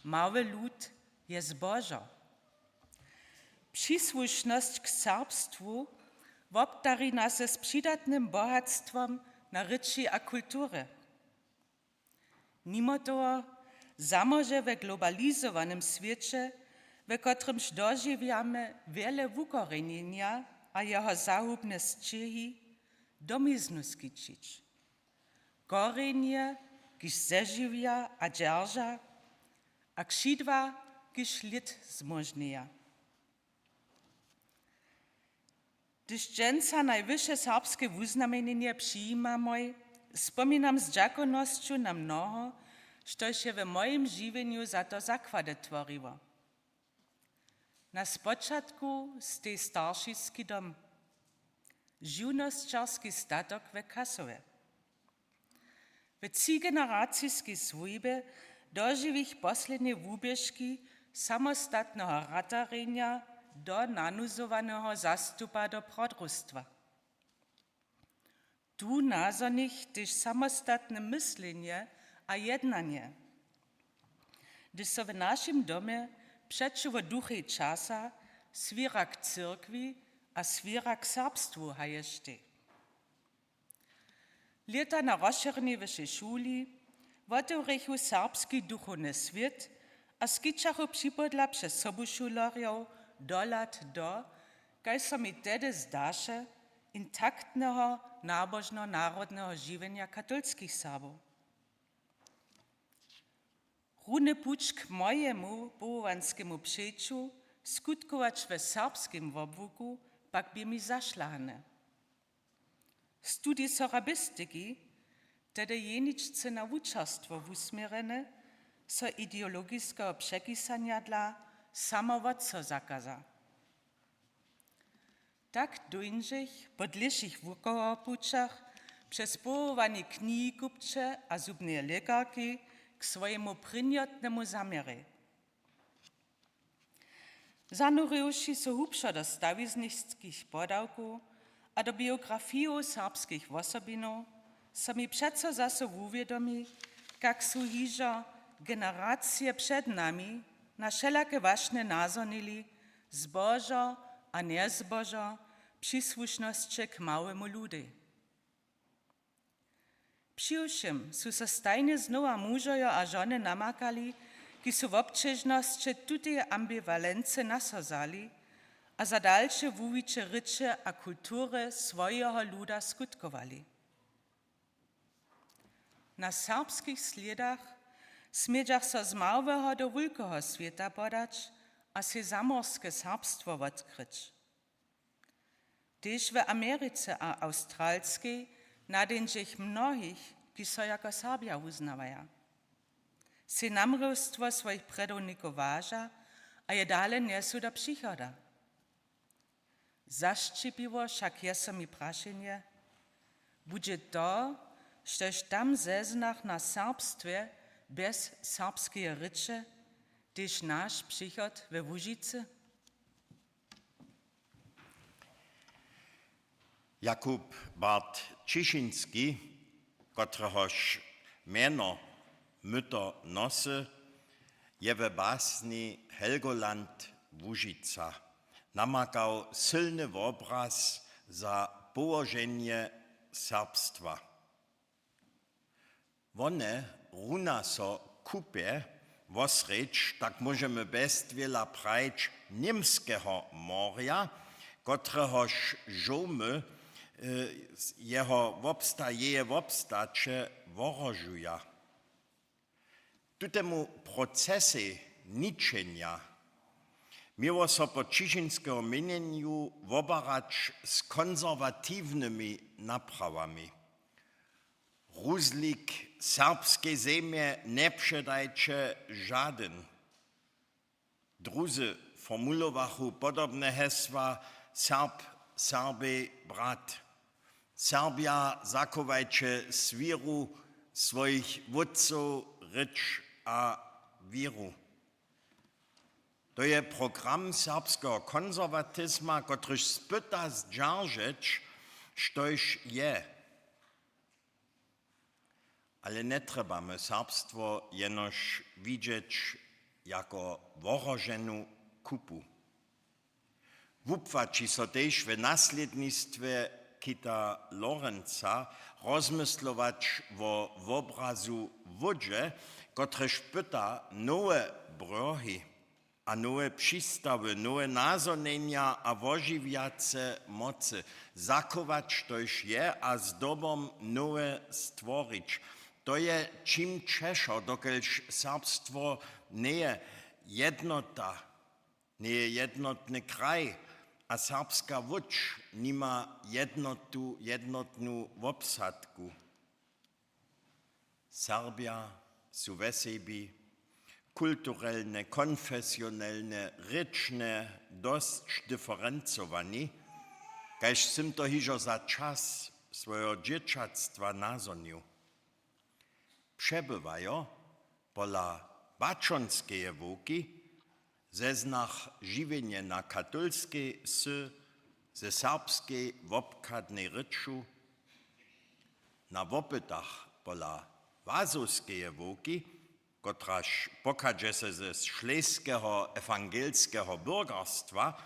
Mały lud je zbožo. Přisłušnosć k serbstwu wobdari nas z přidatnym bohatstwom na rěči a kulturje. Nimo toho zamóže we globalizowanym swěće, we kotrymž dožiwjamy wjele wukorjenjenja a jeho zahubne sćěhi, domiznu skićić. Korjenje, kiž zežiwja a dźerža, a křidła, kiž lět zmóžnjeja. Hdyž dźensa najwyše serbske wuznamjenjenje přijimamoj, spominam z dźakownosću na mnoho, štož je w mojim žiwjenju za to zakłady tworiło. Na spočatku stej staršiski dom, žiwnosćerski statok w Kasowje. W třigeneraciskej swójbje dožiwich poslednje wuběžki samostatneho ratarjenja do nanuzowaneho zastupa do prodružstwa. Tu nazhonich tež samostatne myslenje a jednanje. Hdyž so w našim domje přećiwo duchej časa, swěra k cyrkwi a swěra k serbstwu haještej. Lěta na rozšěrjenej wyšej šuli wotewrjechu serbski duchowny swět a skićachu připodla přez sobušulerjow dohlad do, kaž so mi tehdy zdaše, intaktneho nabožno-narodneho žiwjenja katolskich Serbow. Runy puć k mojemu powołanskemu přeću, skutkować we serbskim wobłuku, pak bě mi zašlahany. Studij sorabistiki, tehdy jeničce na wučerstwo wusměrjeny, so ideologiskeho přepisanja dla samo wot so zakaza. Tak dóńdźech po dlěšich wukohopućach přez powołanje knihikupće a zubneje lěkarki k swojemu prěnjotnemu zaměrej. Zanuryjuši so hubšo do stawizniskich podawkow a do biografijow serbskich wosobinow, so mi přeco zaso wuwědomi, kak su hižo generacije před nami na wšelake wašnje nazhonili, zbožo a njezbožo přisłušnosće k małemu ludej. Přiwšěm su so stajnje znowa mužojo a žony namakali, kiž su wobćežnosće tuteje ambiwalency na so wzali a za dalše wuwiće rěče a kultury swojeho luda skutkowali. Na serbskich slědach smědźach so z małeho do wulkeho swěta podać a sej zamorske serbstwo wotkryć. Tež w Americe a Awstralskej nadjeńdźech mnohich, kiž so jako Serbja wuznawaja. Sej namrěwstwo swojich prjedownikow waža a je dale njesu do přichoda. Zašćěpiło wšak je so mi prašenje, budźe to, štož tam zeznach na serbstwje bjez serbskeje rěče, tež naš přichod we Łužicy? Jakub Bart Ćišinski, kotrehož mjeno myto nosy, je we basni Helgoland Łužica namakał sylny wobraz za połoženje serbstwa. Wone runa so kupje wosrjedź, tak móžemy bjez dwěla prajić, Němskeho morja, kotrehož žołmy, e, jeho wobsta-, jeje wobstaće wohrožuja. Tutemu procesej ničenja měło so po Ćišinskeho měnjenju wobarać z konserwatiwnymi naprawami. Ruzlik serbskej zemje njepředajće žadyn. Druzy formulowachu podobne hesła: Serb Serbej brat. Serbja, zachowajće swěru swojich wótcow, rěč a wěru. To je program serbskeho konserwatizma, kotryž spyta zdźeržeć, štož je. Ale njetrjebamy serbstwo jenož widźeć jako wohroženu kupu. Wupłaći so tež w naslědnistwje Kita Lorenza rozmyslować wo wobrazu wódźe, kotrež pyta nowe brjohi a nowe přistawy, nowe nazhonjenja a wožiwjace mocy, zachować, štož je, a zdobom nowe stworić. To je čim ćeša, dokelž serbstwo njeje jednota, njeje jednotny kraj a serbska łódź nima jednotu, jednotnu wobsadku. Serbja su we sebi kulturelnje, konfesionelnje, rěčnje dosć diferencowani, kaž sym to hižo za čas swojeho dźěćatstwa nazhonił. Přebywajo pola Baćonskeje wowki w zeznach Žiwjenje na katolskej wsy ze serbskej wobchadnej rěču, na wopytach pola Wazowskeje wowki, kotraž pochadźe so ze šleskeho ewangelskeho byrgarstwa,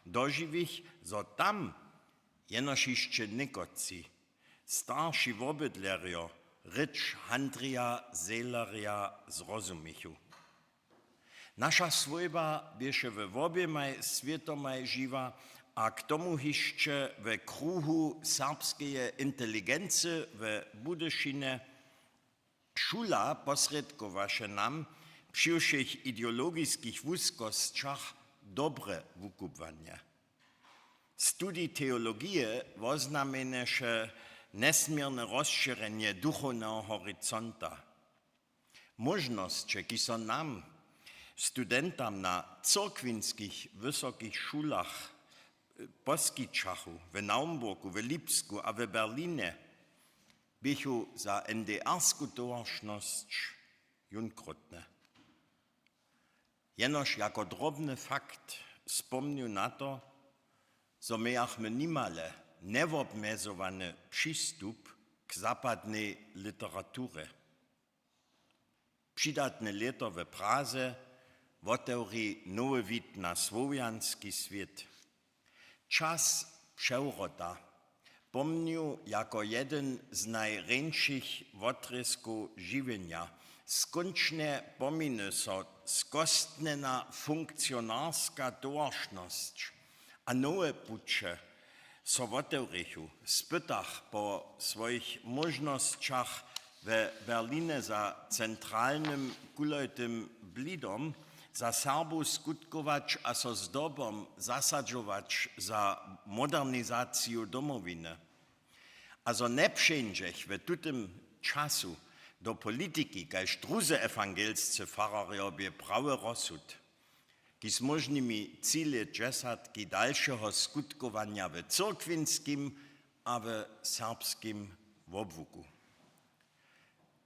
dožiwich, zo tam jenož hišće někotři starši wobydlerjo rěč Handrija Zehlerja zrozumichu. Naša swójba běše we woběmaj swětomaj žiwa a k tomu hišće we kruhu serbskeje inteligency we Budyšinje. Šula posrědkowaše nam při wšěch ideologiskich wuskosćach dobre wukubłanje. Studij teologije woznamjenješe njesměrne rozšěrjenje duchowneho horizonta. Móžnosće, kiž so nam, studentam na cyrkwinskich wysokich šulach, e, poskićachu w Naumburgu, w Lipsku a w Berlinje, běchu za N D R-sku towaršnosć jónkrótne. Jenož jako drobny fakt spomnju na to, zo mějachmy nimale njewobmjezowany přistup k zapadnej literaturje. Přidatne lěto w Praze wotewri nowy wid na słowjanski swět. Čas přewrota pomnju jako jedyn z najrjeńšich wotrězkow žiwjenja. Skónčnje pominy so skóstnjena funkcionarska towaršnosć A nowe puće so wotewrěchu. W spytach po swojich móžnosćach we Berlinje za centralnym kulojtym blidom za Serbow skutkować a so zdobom zasadźować za modernizaciju Domowiny. A zo njepřeńdźech w tutym času do politiki kaž druzy ewangelscy fararjo bě prawy rozsud, kiž z móžnymi cyle dźesatki dalšeho skutkowanja w cyrkwinskim a w serbskim wobłuku.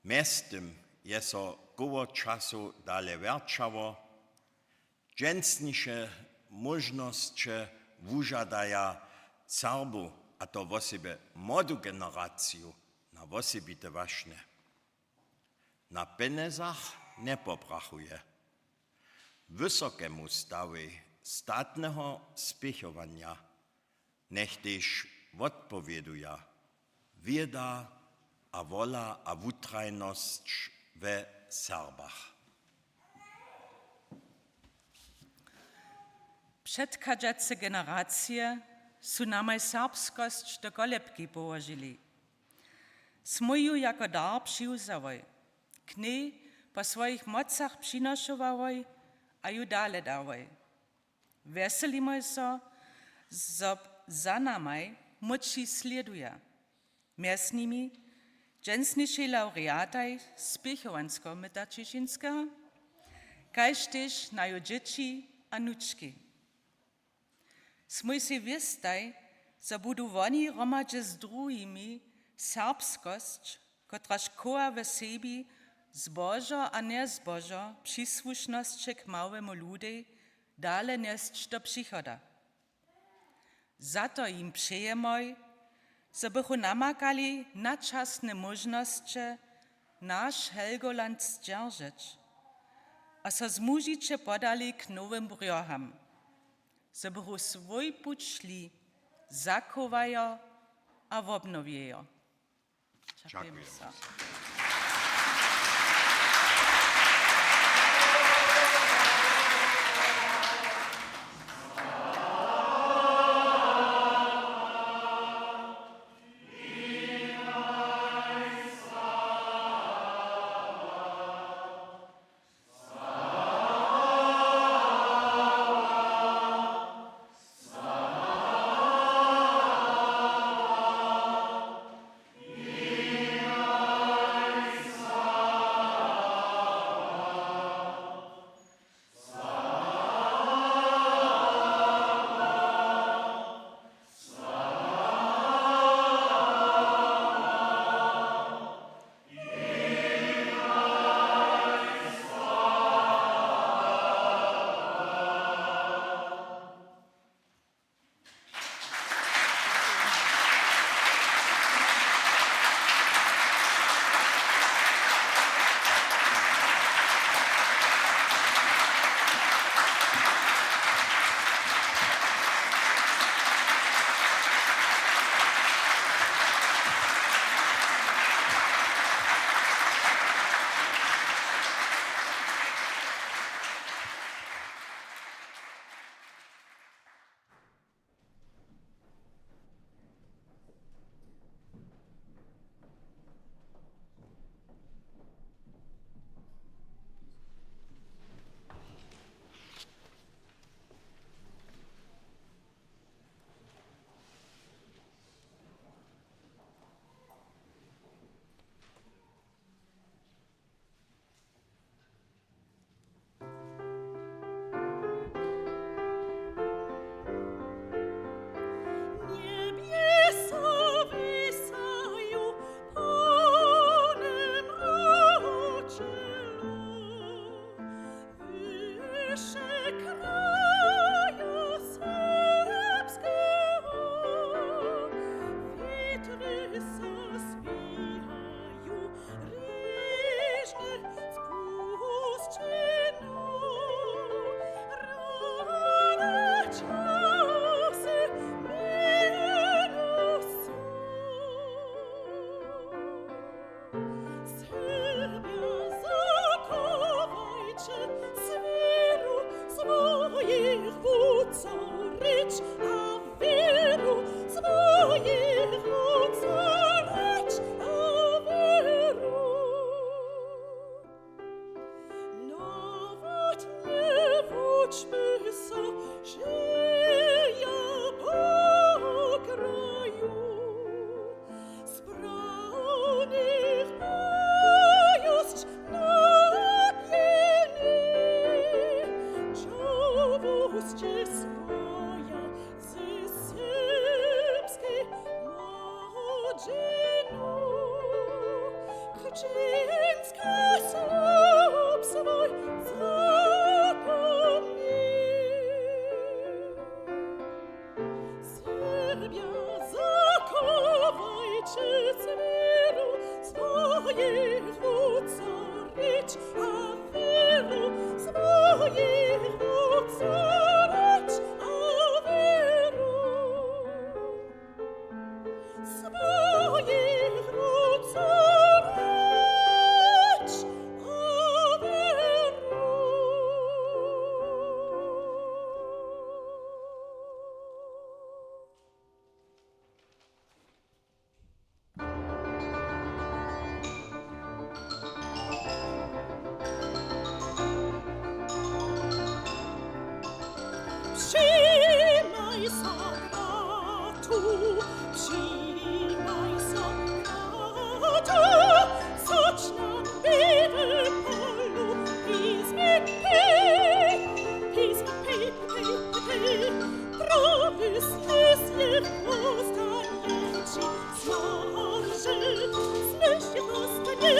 Mjeztym je so koło časow dale wjerćało. Dźensniše móžnosće wužadaja Serbow, a to wosebje młodu generaciju, na wosebite wašnje. Na pjenjezach njepoprachuje. Wysokemu stawej statneho spěchowanja njech tež wotpowěduja wěda a wola a wutrajnosć we Serbach. Předchadźace generacije su namaj serbskosć do kolebki połožili. Smój ju jako dar přiwzałoj, k njej po swojich mocach přinošowałoj a ju dale dałoj. Wjeselimoj so, zo za namaj młódši slěduja. Mjez nimi dźensnišej lawreataj spěchowanskeho myta Ćišinskeho, kaž tež naju dźěći a wnučki. Smój sej wěstaj, zo budu woni hromadźe z druhimi serbskosć, kotraž chowa w sebi zbožo a njezbožo přisłušnosće k małemu ludej, dale njesć do přichoda. Za to jim přejemoj, zo bychu namakali načasne móžnosće naš Helgoland zdźeržeć a so zmužiće podali k nowym brjoham, zo bychu swój puć šli, zachowajo a wobnowjejo. Dźakujemy. Dźakujemy so. Přińdź, kaž slub swój zapomni. Serbja, zachowajće wěru swójich wótcow, rěč a wěru swójich wótcow, rěč a wěru swójich wótcow, rěč a wěru. Přimaj so, bratu, přimaj so, bratu, sotš nam bě w polu, pizmi pej, pizmi pej, pej, pej, pej, prawy směs je w postań. Zmorže, smyšlnosć to nje,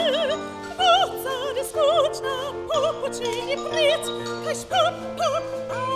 noc za skučna, po pućini prěc, kaž po, po, a